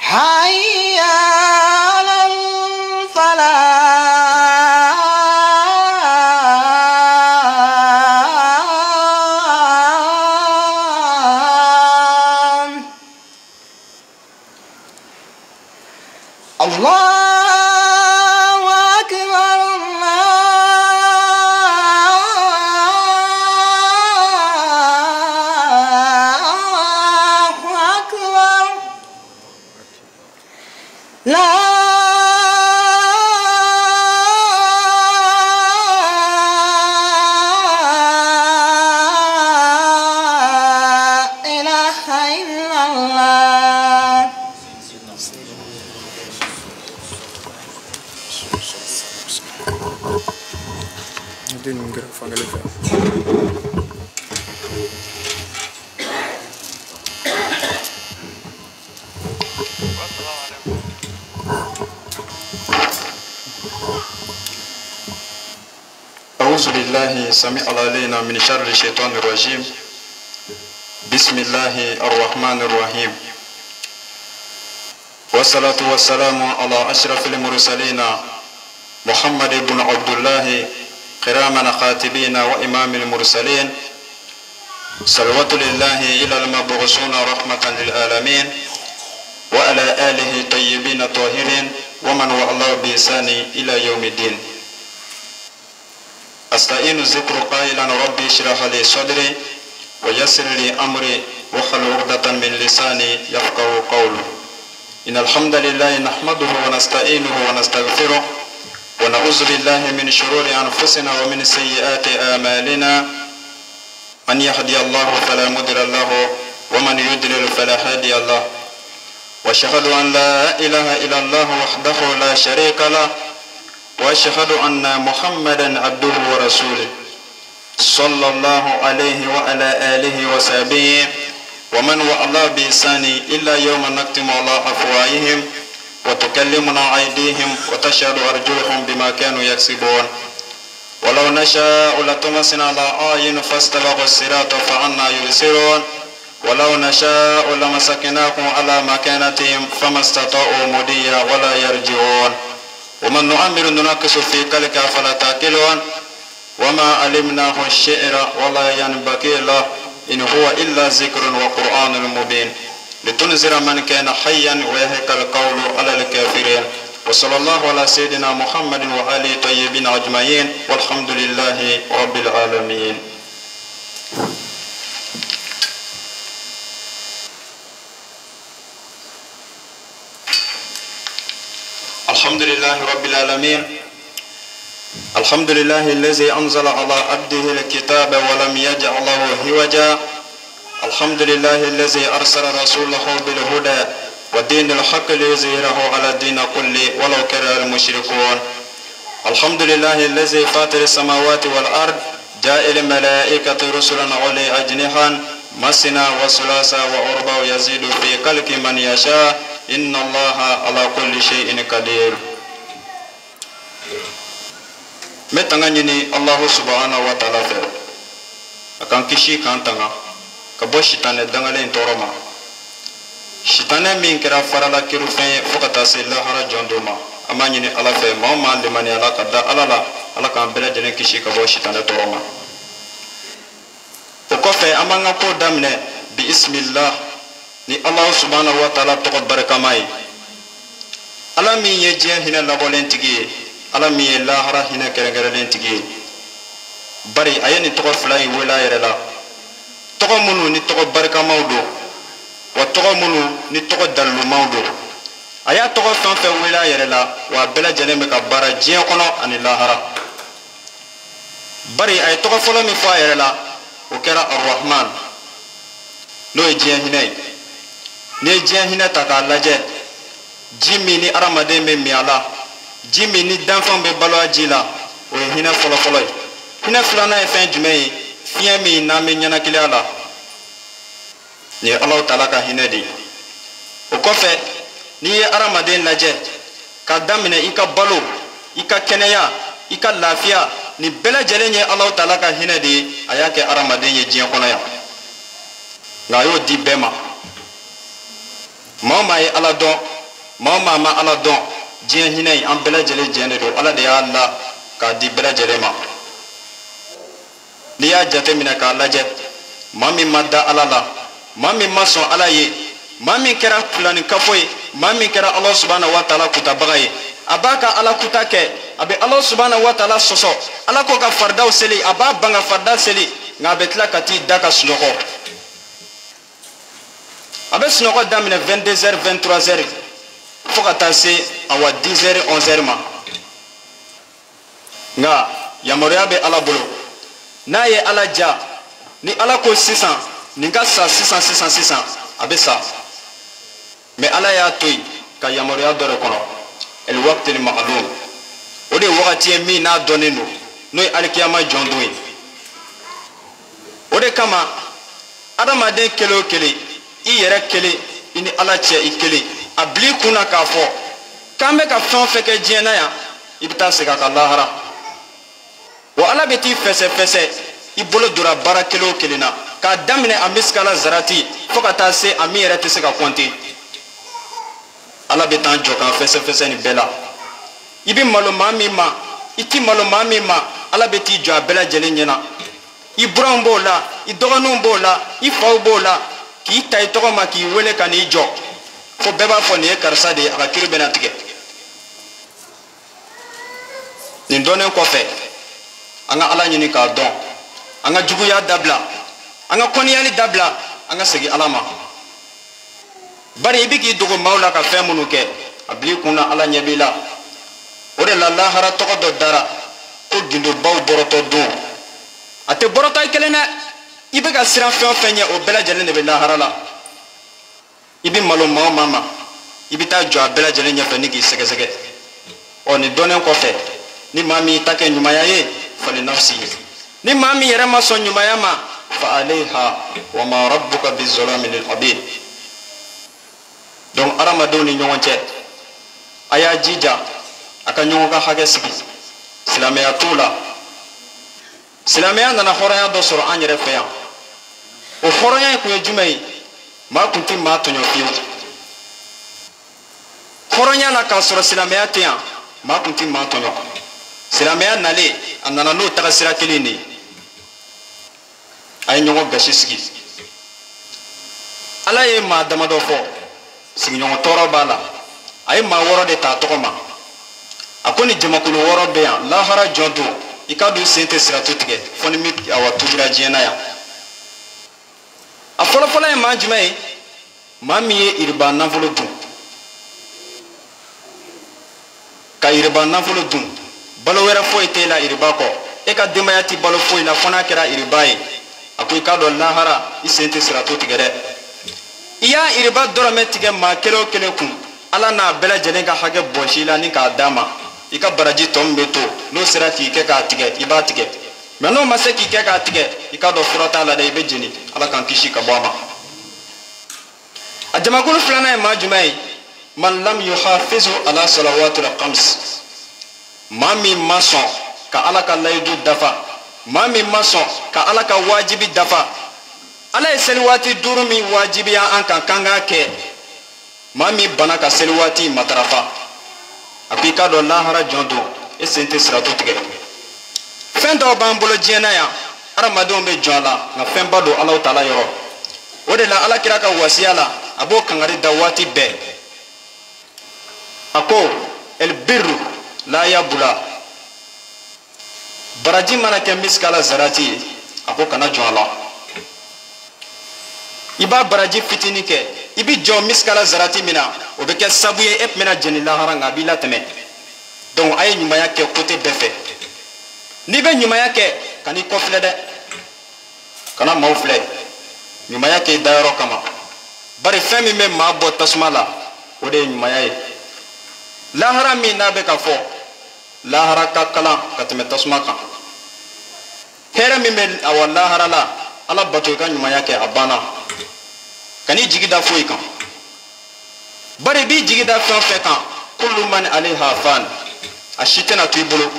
حي على الفلاح. الله أكبر. الله أكبر. لا إله إلا الله. Den ninnu kɛra fankelen fɛ. أعوذ بالله سميع العليم من شر الشيطان الرجيم. بسم الله الرحمن الرحيم. والصلاة والسلام على أشرف المرسلين محمد بن عبد الله كراما خاتبين وإمام المرسلين، صلوات لله إلى المبعوثون رحمة للعالمين، وعلى آله الطيبين الطاهرين ومن والاه بإحسان إلى يوم الدين. أستعين الذكر قائلا ربي اشرح لي صدري ويسر لي أمري واحلل عقدة من لساني يفقهوا قولي. إن الحمد لله نحمده ونستعينه ونستغفره ونعوذ بالله من شرور أنفسنا ومن سيئات أعمالنا. من يهدي الله فلا مضل له ومن يضلل فلا هادي له. وأشهد أن لا إله إلا الله وحده لا شريك له، وأشهد أن محمدا عبده ورسوله صلى الله عليه وعلى آله وصحبه ومن والاه بإحسان إلا يوم نختم على أفواههم وتكلمنا أيديهم وتشهد أرجلهم بما كانوا يكسبون. ولو نشاء لطمسنا على أعين فاستبقوا الصراط فأنى يبصرون. ولو نشاء لمسكناهم على مكانتهم فما استطاعوا مضيا ولا يرجعون. ومن نعمر ننكس في خلقه فلا تعقلون. وما علمناه الشعر ولا ينبغي له إن هو إلا ذكر وقرآن مبين لتنذر من كان حيا ويحق القول على الكافرين. وصلى الله على سيدنا محمد وآله الطيبين أجمعين والحمد لله رب العالمين. الحمد لله رب العالمين الحمد لله الذي أنزل على عبده الكتاب ولم يجعله عوجا. الحمد لله الذي أرسل رسوله بالهدى ودين الحق ليظهره على الدين كله ولو كره المشركون. الحمد لله الذي فاطر السماوات والأرض جائل الملائكة رسلا علي أجنحة مثنى وثلاث وأربع يزيد في خلق من يشاء إن الله على كل شيء قدير. N bɛ tanga ɲini Alahu subahana wa taala fɛ a k'an kisi k'an tanga ka bɔ sitanɛ dangalen tɔɔrɔ ma, sitanɛ min kɛra farala kerufɛn ye fo ka taa se lahara jɔn don ma. An b'a ɲini Ala fɛ maa o maa limaniyala ka da Ala la, Ala k'an bɛɛ lajɛlen kisi ka bɔ sitanɛ tɔɔrɔ ma. O kɔfɛ an b'an ka ko daminɛ bi ismillah ni Alahu subahana wa taala tɔgɔ barikama ye. Ala min ye diɲɛ hinɛ labɔlen tigi ye, Ala min ye lahara hinɛ kɛrɛnkɛrɛnlen tigi ye, bari a ye nin tɔgɔ fila in wele a yɛrɛ la, tɔgɔ minnu ni tɔgɔ barikamaw don, wa tɔgɔ minnu ni tɔgɔ dalilumaw don. A y'a tɔgɔ fɛn fɛn wele a yɛrɛ la, wa a bɛɛ lajɛlen bɛ ka baara diɲɛ kɔnɔ ani lahara. Bari a ye tɔgɔ fɔlɔ min fɔ a yɛrɛ la, o kɛra Arahman, n'o ye diɲɛ hinɛ ye. N'i ye diɲɛ hinɛ ta k'a lajɛ, ji min ni hadamaden bɛ min a la, ji min ni danfɛnw bɛ balo a ji la, o ye hinɛ fɔlɔfɔlɔ ye. Hinɛ filanan ye fɛn jumɛn ye? Fiɲɛ min n'an bɛ ɲɛnakili a la, nin ye Alahu taala ka hinɛ de ye. O kɔfɛ n'i ye hadamaden lajɛ k'a daminɛ i ka balo, i ka kɛnɛya, i ka lafiya, nin bɛɛ lajɛlen ye Alahu taala ka hinɛ de ye. A y'a kɛ hadamaden ye diɲɛ kɔnɔ yan, nka a y'o di bɛɛ ma. Maa o maa ye Ala dɔn, maa o maa ma Ala dɔn, diɲɛ hinɛ in an bɛɛ lajɛlen jɛn de don. Ala de y'a la k'a di bɛɛ lajɛlen ma. N'i y'a jateminɛ k'a lajɛ, maa min ma da Ala la, maa min ma sɔn Ala ye, maa min kɛra filanikafo ye, maa min kɛra Ala subahana wa taala kutabaga ye, a b'a ka Ala kuta kɛ, a bɛ Ala subahana wa taala sɔsɔ, Ala ko ka faridaw seli, a b'a ban ka farida seli, nka a bɛ tila ka t'i da ka sunɔgɔ. A bɛ sunɔgɔ daminɛ 22h 23h fo ka taa se awa 10h 11h ma. Nka yamaruya bɛ Ala bolo, n'a ye Ala ja, ni Ala ko sisan nin ka sa sisan sisan sisan, a bɛ sa. Mɛ Ala y'a to yen ka yamaruya dɔ de kɔnɔ, el waqtil ma'lum, o de ye wagati ye min n'a dɔnnen don, n'o ye alikiyama jɔn don ye. O de kama adamaden kelen o kelen, i yɛrɛ kelen, i ni Ala cɛ i kelen, a bil'i kun na k'a fɔ k'an bɛ ka fɛn o fɛn kɛ diɲɛ na yan, i bɛ taa segin a kan lahara. Wa Ala bɛ t'i fɛsɛfɛsɛ i bolo donna baara kelen o kelen na, k'a daminɛ a misikala zarati fo ka taa se a min yɛrɛ tɛ se ka kɔnte. Ala bɛ t'an jɔ k'an fɛsɛfɛsɛ nin bɛɛ la. I bɛ malo maa min ma, i ti malo maa min ma, Ala bɛ t'i jɔ a bɛɛ lajɛlen ɲɛna. I buranw b'o la, i dɔgɔninw b'o la, i faw b'o la, k'i ta i tɔgɔ ma k'i wele ka n'i jɔ, fo bɛɛ b'a fɔ nin ye karisa de ye, a ka kiri bɛna tigɛ. Nin dɔnnen kɔfɛ, an ka Ala ɲini k'a dɔn, an ka juguya dabila, an ka kɔniyali dabila, an ka segin Ala ma. Bari i bɛ k'i dogo maaw la ka fɛn minnu kɛ, a bil'i kun na Ala ɲɛ b'i la. O de la lahara tɔgɔ dɔ dara ko gindobaw bɔrɔtɔ don. A tɛ bɔrɔtɔ i kelen dɛ, i bɛ ka siran fɛn o fɛn ɲɛ, o bɛɛ lajɛlen de bɛ lahara la. I bɛ malo maa o maa ma, i bɛ taa jɔ a bɛɛ lajɛlen ɲɛfɛ ni k'i sɛgɛsɛgɛ. Ɔ nin dɔnnen kɔfɛ, ni maa min y'i ta kɛ ɲumanya ye, fali nafsi, ni maa min yɛrɛ ma sɔn ɲumanya ma, fa alayha wa ma rabbuka bizalami lil abid. Donc hadamadenw ni ɲɔgɔn cɛ, a y'a jija a ka ɲɔgɔn ka hakɛ sigi. Silamɛya t'o la. Silamɛya nana hɔrɔnya dɔ sɔrɔ an yɛrɛ fɛ yan. O hɔrɔnya in kun ye jumɛn ye? Maa kun tɛ maa tɔɲɔ fiyewu. Hɔrɔnya la k'a sɔrɔ silamɛya tɛ yan, maa kun tɛ maa tɔɲɔ. Silamɛya nalen, a nana n'o tagasira kelen de ye. A ye ɲɔgɔn gasi sigi. Ala ye maa damadɔ fɔ, sigiɲɔgɔn tɔɔrɔ b'a la. A ye maa wɔɔrɔ de ta a tɔgɔ ma. A ko ni jamakulu wɔɔrɔ bɛ yan, lahara jɔ don, i ka don sen tɛ siratu tigɛ fo ni min awa tubira diɲɛ na yan. A fɔlɔfɔlɔ ye maa jumɛn ye? Maa min ye iriba nafolo dun, ka iriba nafolo dun, Balo wɛrɛ foyi t'e la iriba kɔ. E ka denbaya ti balo foyi la fo n'a kɛra iriba ye. A ko i k'a dɔn lahara i sen tɛ siratu tigɛ dɛ. I y'a iriba dɔrɔmɛ tigɛ maa kelen o kelen kun, Ala n'a bɛɛ lajɛlen ka hakɛ bɔsi i la ni k'a d'a ma. I ka baraji tɔ min bɛ to, n'o sera k'i kɛ k'a tigɛ, i b'a tigɛ. Mɛ n'o ma se k'i kɛ k'a tigɛ, i k'a dɔn fura t'a la dɛ, i bɛ jeni. Ala k'an kisi ka bɔ a ma. A jamakulu filanan ye maa jumɛn ye? Man lam yuhafizu ala salawatil khams. Maa min ma sɔn ka Ala ka layidu dafa, maa min ma sɔn ka Ala ka wajibi dafa. Ala ye seli waati 5 min wajibiya an kan k'an k'a kɛ, maa min banna ka seli waati matarafa, a ko i k'a dɔn lahara jɔn don, e sen tɛ siratu tigɛ. Fɛn dɔw b'an bolo diɲɛ na yan, hadamadenw bɛ jɔn a la, nka fɛnba don Alahu taala yɔrɔ. O de la Ala kira ka wasiya la, a b'o kangari da waati bɛɛ. A ko elbirru la yabula. Baraji mana kɛ misikala zarati ye, a ko kana jɔn a la. I b'a baraji fitinin kɛ, i bi jɔ misikala zarati min na, o bɛ kɛ sabu ye e tun bɛna jeni lahara, nka a b'i latɛmɛ. Donc a ye ɲumanya kɛ kote bɛɛ fɛ. N'i bɛ ɲumanya kɛ, kan'i kɔ filɛ dɛ, kana maaw filɛ. Ɲumanya kɛ i dayɔrɔ kama. Bari fɛn min bɛ maa bɔ tasuma la, o de ye ɲumanya ye. Lahara min n'a bɛ ka fɔ, lahara ka kalan ka tɛmɛ tasuma kan. Hɛrɛ min bɛ awa lahara la, Ala bato i ka ɲumanya kɛ, a banna. Kan'i jigi da foyi kan. Bari i b'i jigi da fɛn o fɛn kan, kullu man alayha fan, a si tɛna to i bolo.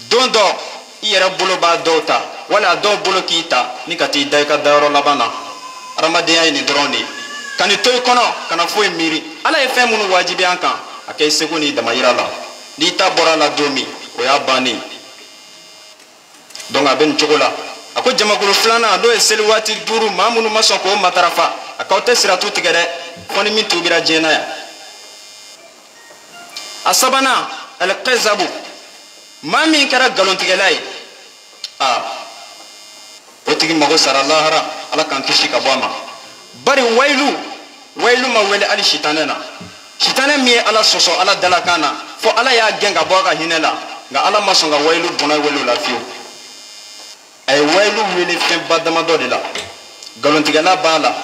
Don dɔ i yɛrɛ bolo b'a dɔw ta, wala a dɔw bolo k'i ta ni ka t'i da i ka dayɔrɔ laban na. Hadamadenya ye nin dɔrɔn de ye. Kan'i to i kɔnɔ, kana foyi miiri. Ala ye fɛn minnu wajibiya an kan, a kɛ i seko n'i damayira la. N'i ta bɔra a la don min, o y'a bannen. Donc a bɛ nin cogo la. A ko jamakulu filanan, n'o ye seli waati 5, maa minnu ma sɔn k'o matarafa, a k'aw tɛ siratu tigɛ dɛ, fo ni min tuubira diɲɛ na yan. A sabanan, alikazabu. Maa min kɛra nkalontigɛla ye, aa o tigi mago sara lahara, Ala k'an kisi ka bɔ a ma. Bari wayilu ma wele hali sitanɛ na. Sitanɛ min ye Ala sɔsɔ Ala dalakan na, fo Ala y'a gɛn ka bɔ a ka hinɛ la, nka Ala ma sɔn ka wayilu bɔnɛ wele o la fiyewu. A ye wayilu wele fɛnba damadɔ de la. Nkalontigɛla b'a la,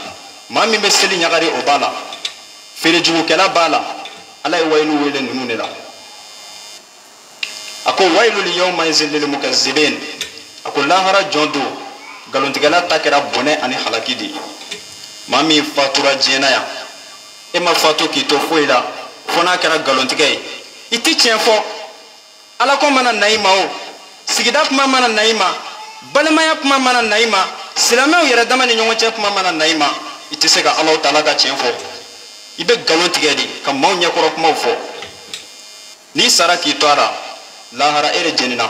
maa min bɛ seli ɲagari o b'a la, feerejugukɛla b'a la. Ala ye wayilu wele ninnu de la. A ko wayilu li yawma izin lil mukazzibin. A ko lahara jɔn don, nkalontigɛla ta kɛra bɔnɛ ani halaki de ye. Maa min fatura diɲɛ na yan, e ma fatu k'i to foyi la fo n'a kɛra nkalontigɛ ye. I ti tiɲɛ fɔ. Ala ko mana na i ma o, sigida kuma mana na i ma, balimaya kuma mana na i ma, silamɛw yɛrɛ dama ni ɲɔgɔn cɛ kuma mana na i ma, i tɛ se ka Alahu taala ka tiɲɛ fɔ. I bɛ nkalon tigɛ de ka maaw ɲɛkɔrɔ kumaw fɔ. N'i sara k'i to a la, lahara e de jenina.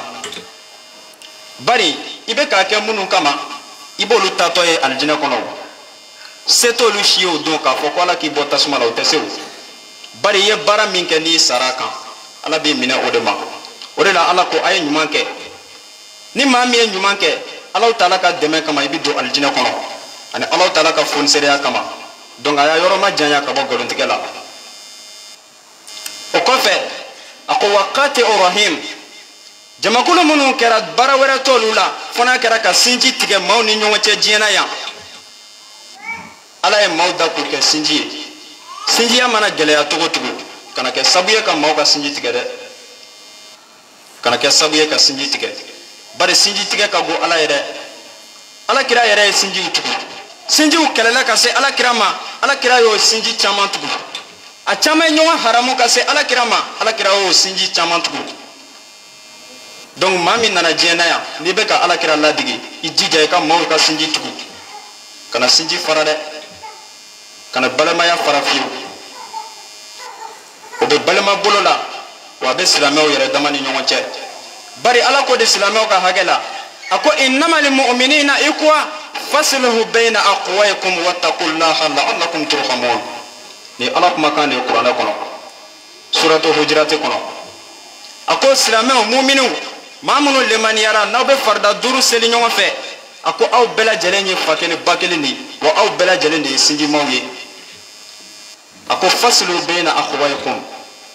Bari i bɛ k'a kɛ minnu kama, i b'olu tatɔ ye alijinɛ kɔnɔ o. Se t'olu si ye o don k'a fɔ ko Ala k'i bɔ tasuma la, o tɛ se o. Bari i ye baara min kɛ n'i sara a kan, Ala b'i minɛ o de ma. O de la Ala ko a ye ɲuman kɛ. Ni maa min ye ɲuman kɛ, Alahu taala ka dɛmɛ kama, i bɛ don alijinɛ kɔnɔ, ani Alahu taala ka fonisereya kama. Donc a y'a yɔrɔ ma janya ka bɔ nkalontigɛ la. O kɔfɛ a ko wa qati'u rahim. Jamakulu minnu kɛra baara wɛrɛ t'olu la fo n'a kɛra ka sinji tigɛ maaw ni ɲɔgɔn cɛ diɲɛ na yan. Ala ye maaw da k'u kɛ sinji ye. Sinjiya mana gɛlɛya cogo o cogo, kana kɛ sabu ye ka maaw ka sinji tigɛ dɛ. Kana kɛ sabu ye ka sinji tigɛ. Bari sinji tigɛ ka go Ala ye dɛ. Ala kira yɛrɛ ye sinjiw tugu. Sinjiw kɛlɛla ka se Ala kira ma, Ala kira y'o sinji caman tugu. A caman ye ɲɔgɔn haramu ka se Ala kira ma, Ala kira y'o sinji caman tugu. Donc maa min nana diɲɛ na yan, n'i bɛ ka Ala kira ladege, i jija i ka maaw ka sinji tugu. Kana sinji fara dɛ. Kana balimaya fara fiyewu. O bɛ balima bolo la, wa a bɛ silamɛw yɛrɛ dama ni ɲɔgɔn cɛ. Bari Ala ko de silamɛw ka hakɛ la, a ko innamal mu'minina ikwa faslihu bayna aqwaykum wattaqullaha la'allakum turhamun. Ni Ala kumakan de ye kuranɛ kɔnɔ, suratu hujurati kɔnɔ. A ko silamɛw muminiw, maa minnu lemaniyara n'aw bɛ farida 5 seli ɲɔgɔn fɛ, a ko aw bɛɛ lajɛlen ye fa kelen ba kelen de ye, wa aw bɛɛ lajɛlen de ye sinjimaw ye. A ko faslihu bayna akhwaykum,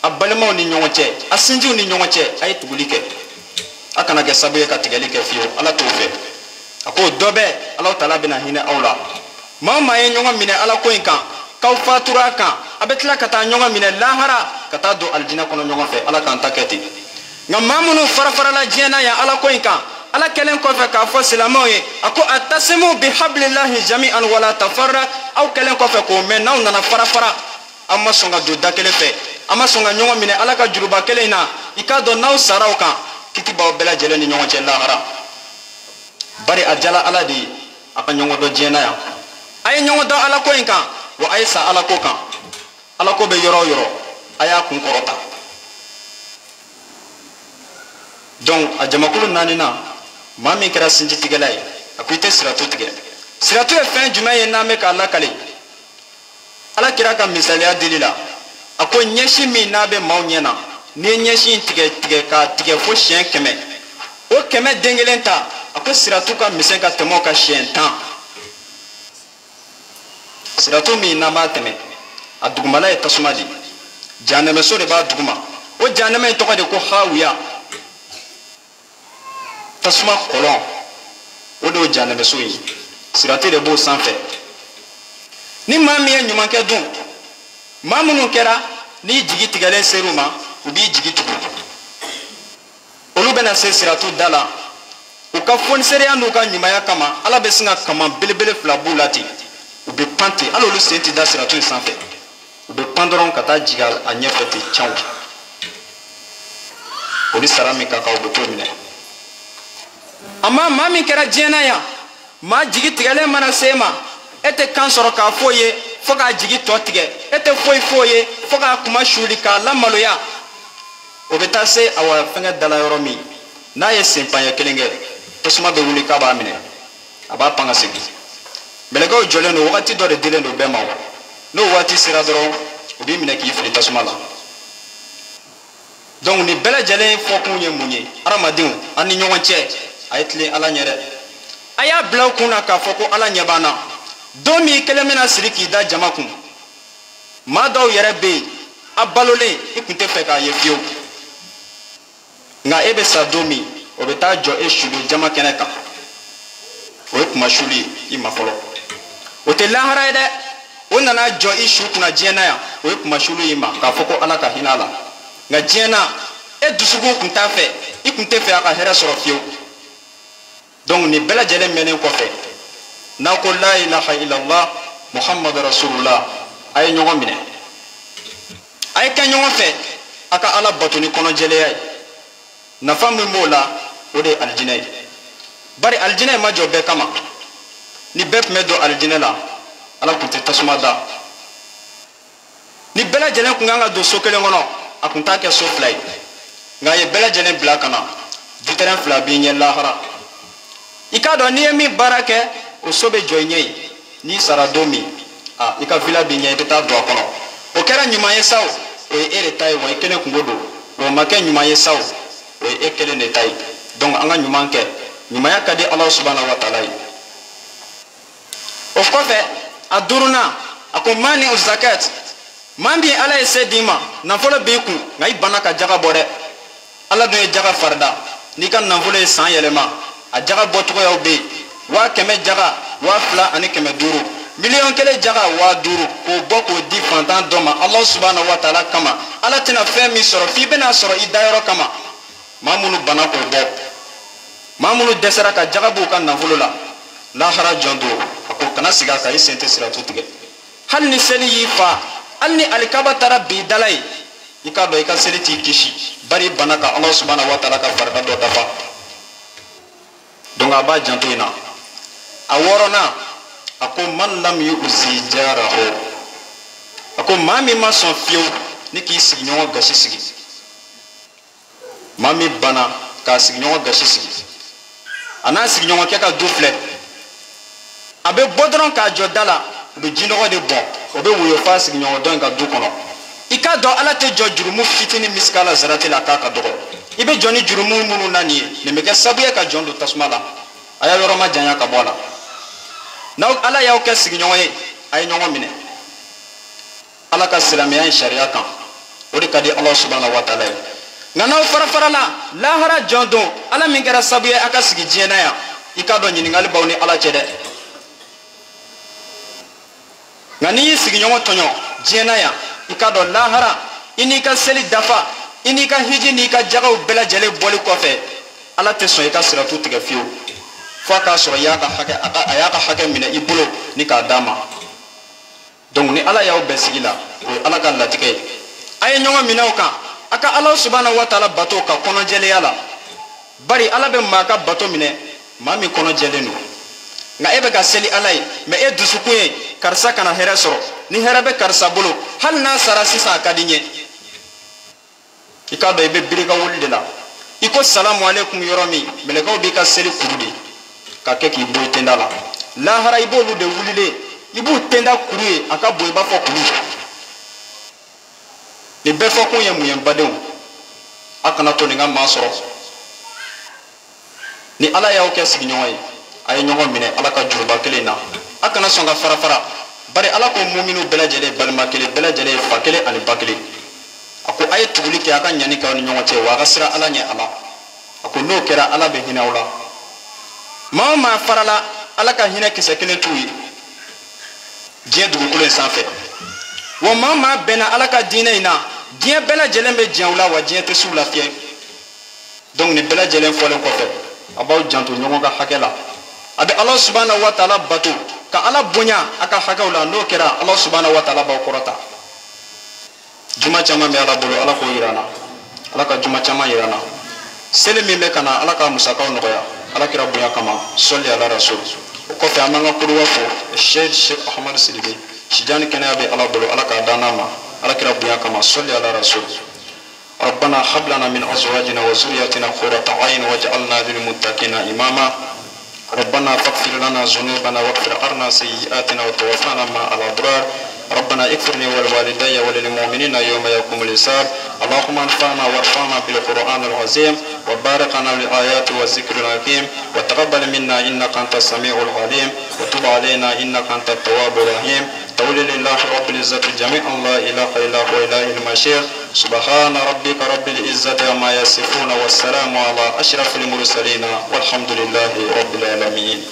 A balimaw ni ɲɔgɔn cɛ, a sinjiw ni ɲɔgɔn cɛ, a ye tuguli kɛ. A kana kɛ sababu ye ka tigɛli kɛ fiyewu, Ala t'o fɛ. A ko dɔ bɛ Alahu taala bɛna hinɛ aw la. Maa o maa ye ɲɔgɔn minɛ Ala ko in kan, k'aw fatura a kan, a bɛ tila ka taa ɲɔgɔn minɛ lahara ka taa don alijinɛ kɔnɔ ɲɔgɔn fɛ. Ala k'an ta kɛ ten. Nka maa minnu farafarala diɲɛ na yan Ala ko in kan, Ala kɛlen kɔfɛ k'a fɔ silamɛw ye, a ko atasimu bihablillahi jami'an wala tafarraq. Aw kɛlen kɔfɛ k'o mɛn, n'aw nana farafara, aw ma sɔn ka don da kelen fɛ, aw ma sɔn ka ɲɔgɔn minɛ Ala ka juruba kelen in na, i k'a dɔn n'aw sara o kan, kiti b'aw bɛɛ lajɛlen ni ɲɔgɔn cɛ lahara. Bari a jala Ala de ye a ka ɲɔgɔn dɔn diɲɛ na yan. A ye ɲɔgɔn dɔn Ala ko in kan, wa a ye sa Ala ko kan. Ala ko bɛ yɔrɔ o yɔrɔ, a y'a kun kɔrɔta. Donc a jamakulu naaninan, maa min kɛra sinjitigɛla ye, a ko i tɛ siratu tigɛ. Siratu ye fɛn jumɛn ye n'an bɛ k'a lakale? Ala kira ka misaliya dili la, a ko ɲɛsin min n'a bɛ maaw ɲɛ na, n'i ye ɲɛsin in tigɛ tigɛ k'a tigɛ fo siɲɛ 100, o 100 den kelen ta, a ko siratu ka misɛn ka tɛmɛ o kan siɲɛ 10. Siratu min n'an b'a tɛmɛ, a dugumala ye tasuma de ye, jahanɛmɛso de b'a duguma. O jahanɛmɛ in tɔgɔ de ko hawiya, tasuma kɔlɔn, o de y'o jahanɛmɛso ye. Siratu de b'o sanfɛ. Ni maa min ye ɲuman kɛ dun, maa minnu kɛra n'i jigi tigɛlen ser'u ma, u b'i jigi tugu. Olu bɛna se siratu da la, u ka fonisereya n'u ka ɲumanya kama, Ala bɛ sin ka kaman belebele 2 b'u la ten. U bɛ pan ten, hali olu sen tɛ da siratu in sanfɛ. U bɛ pan dɔrɔn ka taa jigin a ɲɛfɛ ten canw. O ni sara min ka kan, u bɛ t'o minɛ. Amma maa min kɛra diɲɛ na yan, maa jigi tigɛlen mana se e ma, e tɛ kan sɔrɔ k'a f'o ye fo k'a jigi tɔ tigɛ, e tɛ foyi f'o ye fo k'a kuma suuli k'a lamaloya. O bɛ taa se awa fɛngɛ dala yɔrɔ min, n'a ye senpaɲɛ kelen kɛ, tasuma bɛ wuli k'a b'a minɛ, a b'a pan ka segin. Mɛlɛkɛw jɔlen don, wagati dɔ de dilen don bɛɛ ma. N'o waati sera dɔrɔn, u b'i minɛ k'i fili tasuma la. Donc nin bɛɛ lajɛlen fɔkun ye mun ye? Hadamadenw, an ni ɲɔgɔn cɛ, a ye tilen Ala ɲɛ dɛ. A y'a bila aw kun na k'a fɔ ko Ala ɲɛ b'an na. Don min kelen bɛna siri k'i da jama kun, maa dɔw yɛrɛ bɛ yen, a balolen i kun tɛ fɛ k'a ye fiyewu, nka e bɛ sa don min, o bɛ taa jɔ e sulu jama kɛnɛ kan. O ye kuma suli ye i ma fɔlɔ, o tɛ lahara ye dɛ. O nana jɔ i su kunna diɲɛ na yan, o ye kuma suli y'i ma k'a fɔ ko Ala ka hinɛ a la. Nka diɲɛ na, e dusukun kun t'a fɛ, i kun tɛ fɛ a ka hɛrɛ sɔrɔ fiyewu. Donc nin bɛɛ lajɛlen mɛnnen kɔfɛ, n'aw ko la ilaha illallah muhammadu rasulullah, a ye ɲɔgɔn minɛ, a ye kɛ ɲɔgɔn fɛ, a ka Ala bato ni kɔnɔjɛlenya ye. Nafa min b'o la, o de ye alijinɛ ye. Bari alijinɛ ma jɔ bɛɛ kama. Ni bɛɛ tun bɛ don alijinɛ la, Ala tun tɛ tasuma da. Ni bɛɛ lajɛlen tun kan ka don so kelen kɔnɔ, a tun t'a kɛ so 2 ye. Nka a ye bɛɛ lajɛlen bila ka na, dutɛrɛn 2 b'i ɲɛ lahara. I k'a dɔn n'i ye min baara kɛ, o so bɛ jɔ i ɲɛ yen. N'i sara don min, a i ka villa b'i ɲɛ, i bɛ taa don a kɔnɔ. O kɛra ɲuman ye sa o, o ye e de ta ye, wa i kelen kungo don. Wa o ma kɛ ɲuman ye sa o, o ye e kelen de ta ye. Donc an ka ɲuman kɛ, ɲumanya ka di Ala subahana wa taala ye. O kɔfɛ, a duurunan, a ko mani o zakat. Maa min Ala ye se d'i ma, nafolo b'i kun, nka i banna ka jaga bɔ dɛ. Ala dun ye jaga farida. N'i ka nafolo ye san yɛlɛma, a jaga bɔcogoyaw bɛ yen. 100,000 jaga, 2500, 1,000,000 jaga, 5,000, k'o bɔ k'o di fantan dɔ ma Ala subahana wa taala kama. Ala tɛna fɛn min sɔrɔ f'i bɛna sɔrɔ i dayɔrɔ kama. Maa minnu banna k'o bɔ, maa minnu dɛsɛra ka jaga b'u ka nafolo la, lahara jɔn don, a ko kana sigi a kan, i sen tɛ siratu tigɛ. Hali ni seli y'i fa, hali ni alikaba taara bin i dala ye, i k'a dɔn i ka seli t'i kisi, bari i banna ka Ala subahana wa taala ka farida dɔ dafa. Donc a b'a janto in na. A wɔɔrɔnan, a ko man lam yu'zi jarahu, a ko maa min ma sɔn fiyewu ni k'i sigiɲɔgɔn gasi sigi. Maa min banna k'a sigiɲɔgɔn gasi sigi, a n'a sigiɲɔgɔnkɛ ka du filɛ, a bɛ bɔ dɔrɔn k'a jɔ da la, u bɛ jinɔgɔ de bɔn, o bɛ woyo f'a sigiɲɔgɔn dɔ in ka du kɔnɔ. I k'a dɔn Ala tɛ jɔ jurumu fitinin misikala zarati la k'a ka dɔgɔ. I bɛ jɔ ni jurumu minnu na nin ye, nin bɛ kɛ sababu ye ka jɔn don tasuma la. A y'a yɔrɔ ma janya ka bɔ a la. N'aw Ala y'aw kɛ sigiɲɔgɔn ye, a ye ɲɔgɔn minɛ. Ala ka silamɛya in sariya kan, O de ka di Ala subahana wa taala ye. Nka n'aw fara farala lahara jɔn don, Ala min kɛra sabu ye a ka sigi diɲɛ na yan, i k'a dɔn ɲininkali b'aw ni Ala cɛ dɛ. Nka n'i y'i sigiɲɔgɔn tɔɲɔ diɲɛ na yan, i k'a dɔn lahara i n'i ka seli dafa, i n'i ka hiji n'i ka jagaw bɛɛ lajɛlen bɔli kɔfɛ, Ala tɛ sɔn i ka siratu tigɛ fiyewu f'a k'a sɔrɔ i y'a ka hakɛ, a y'a ka hakɛ minɛ i bolo ni k'a d'a ma. Donc ni Ala y'aw bɛn sigi la, o ye Ala ka latigɛ ye. A ye ɲɔgɔn minɛ o kan, a ka Ala subahana wa taala bato ka kɔnɔjɛlenya la. Bari Ala bɛ maa ka bato minɛ maa min kɔnɔjɛlen don. Nka e bɛ ka seli Ala ye, mɛ e dusukun ye karisa kana hɛrɛ sɔrɔ, ni hɛrɛ bɛ karisa bolo hali n'a sara sisan a ka di n ye. I k'a dɔn i bɛ biri ka wuli de la. I ko salamu aleykum yɔrɔ min, mɛlɛkɛw b'i ka seli kuru de ka kɛ k'i bɔ i tenda la. Lahara i b'olu de wulilen, i b'u tenda kuru ye, a ka bon i b'a fɔ kuru. Nin bɛɛ fɔkun ye mun ye n badenw? A kana to nin ka maa sɔrɔ. Ni Ala y'aw kɛ sigiɲɔgɔn ye, a ye ɲɔgɔn minɛ Ala ka juruba kelen na. A kana sɔn ka fara fara. Bari Ala ko muminu bɛɛ lajɛlen balima kelen, bɛɛ lajɛlen fa kelen ani ba kelen. A ko a ye tuguli kɛ a ka ɲani k'aw ni ɲɔgɔn cɛ, wa a ka siran Ala ɲɛ a la. A ko n'o kɛra Ala bɛ hinɛ aw la. Maa o maa farala, Ala ka hinɛ kisɛ kelen t'u ye diɲɛ dugukolo in sanfɛ. Wa maa o maa bɛnna Ala ka diinɛ in na, diɲɛ bɛɛ lajɛlen bɛ diɲɛ u la, wa diɲɛ tɛ s'u la fiyewu. Donc nin bɛɛ lajɛlen fɔlen kɔfɛ, a b'aw janto ɲɔgɔn ka hakɛ la. A bɛ Ala subahana wa taala bato ka Ala bonya a ka hakɛw la. N'o kɛra Ala subahana wa taala b'aw kɔrɔta. Juma caman bɛ Ala bolo, Ala k'o yira an na. Ala ka juma caman yira an na. Seli min bɛ ka na, Ala ka musakaw nɔgɔya, Ala kira bonya kama, sɔli ala rasul. O kɔfɛ an b'an ka kodowa fo Sheikh Ahmadu Sidibe, sijani kɛnɛya bɛ Ala bolo, Ala k'a d'an n'a ma, Ala kira bonya kama, sɔli ala rasul. ربنا هب لنا من أزواجنا وذرياتنا قرة أعين واجعلنا للمتقين إماما. ربنا فاغفر لنا ذنوبنا واغفر عنا سيئاتنا وتوفنا مع الأبرار. ربنا اغفر لي ولوالدي وللمؤمنين يوم يقوم الحساب. اللهم انفعنا وارفعنا بالقرآن العظيم، وبارك لنا بالآيات والذكر الحكيم، وتقبل منا إنك أنت السميع العليم، وتب علينا إنك أنت التواب الرحيم. تولي لله رب العزة جميعا، لا إله إلا هو إله المشير. سبحان ربك رب العزة عما يصفون، والسلام على أشرف المرسلين، والحمد لله رب العالمين.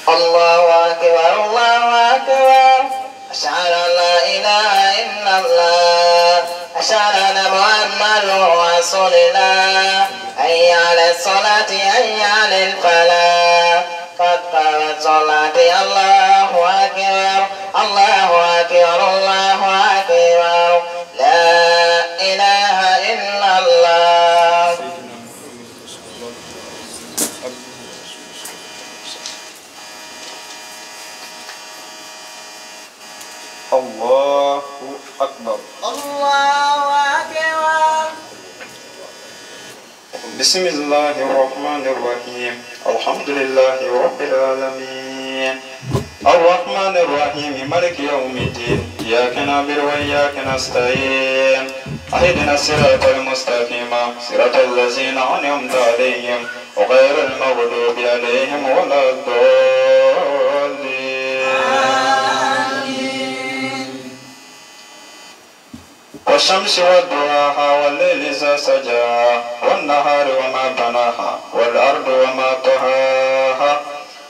الله أكبر الله أكبر، أشهد أن لا إله إلا الله، أشهد أن محمدا رسول الله. حي على الصلاة حي على الفلاح، قد قامت صلاتي. الله أكبر الله أكبر الله أكبر، لا إله إلا الله. الله أكبر الله أكبر. بسم الله الرحمن الرحيم. الحمد لله رب العالمين، الرحمن الرحيم، مالك يوم الدين، إياك نعبد وإياك نستعين، اهدنا الصراط المستقيم، صراط الذين أنعمت عليهم غير المغضوب عليهم ولا الضالين. والشمس وضحاها والليل إذا سجى، والنهار وما بناها، والأرض وما طحاها،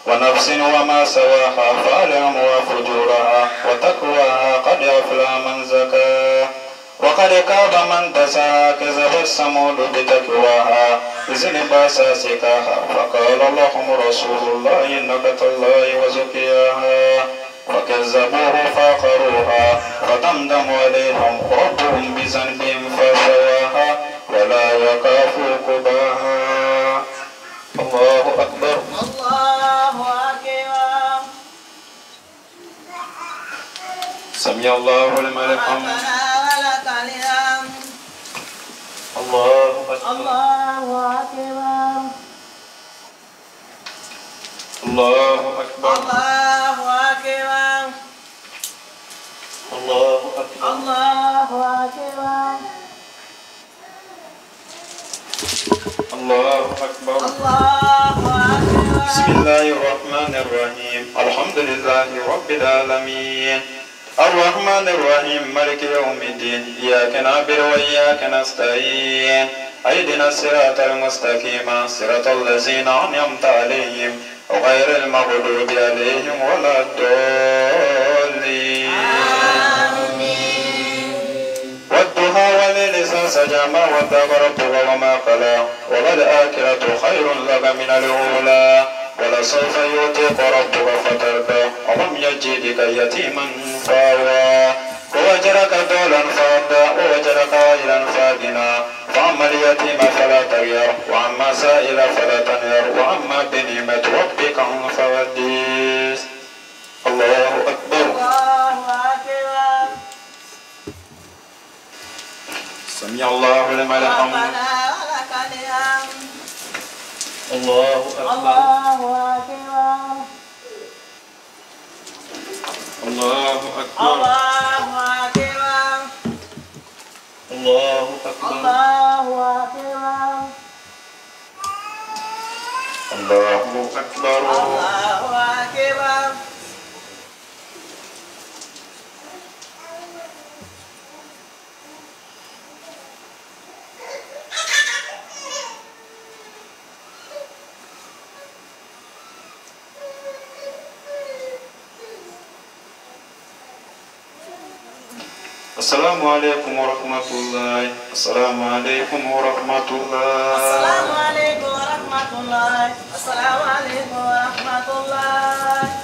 ونفس وما سواها، فألهمها فجورها وتقواها، قد أفلح من زكاها وقد خاب من دساها. كذبت ثمود بتقواها إذ انبعث أشقاها، فقال لهم رسول الله ناقة الله وسقياها، فكذبوه فعقروها، فدمدم عليهم ربهم بذنبهم فسواها ولا يخاف عقباها. الله أكبر الله أكبر. سمع الله لمن حمده. ولك الحمد. الله أكبر الله أكبر. الله أكبر. الله أكبر. الله أكبر. الله أكبر. الله أكبر. الله أكبر. بسم الله الرحمن الرحيم. الحمد لله رب العالمين. الرحمن الرحيم. مالك يوم الدين. إياك نعبد وإياك نستعين. اهدنا الصراط المستقيم، صراط الذين أنعمت عليهم غير المغضوب عليهم ولا الضالين. والضحى والليل إذا سجى ما ودعك ربك وما قلى وللآخرة خير لك من الأولى ولسوف يعطيك ربك فترضى. ألم يجدك يتيما فآوى ووجدك ضالا فهدى ووجدك عائلا فأغنى. فأما اليتيم فلا تقهر وأما السائل فلا تنهر وأما بنعمة ربك فحدث. الله أكبر. الله أكبر. سمع الله لمن حمده. ربنا ولك الحمد. الله أكبر. الله أكبر. الله أكبر. الله أكبر. الله أكبر. الله أكبر. الله أكبر. الله أكبر. السلام عليكم ورحمة الله. السلام عليكم ورحمة الله. السلام عليكم ورحمة الله. السلام عليكم ورحمة الله.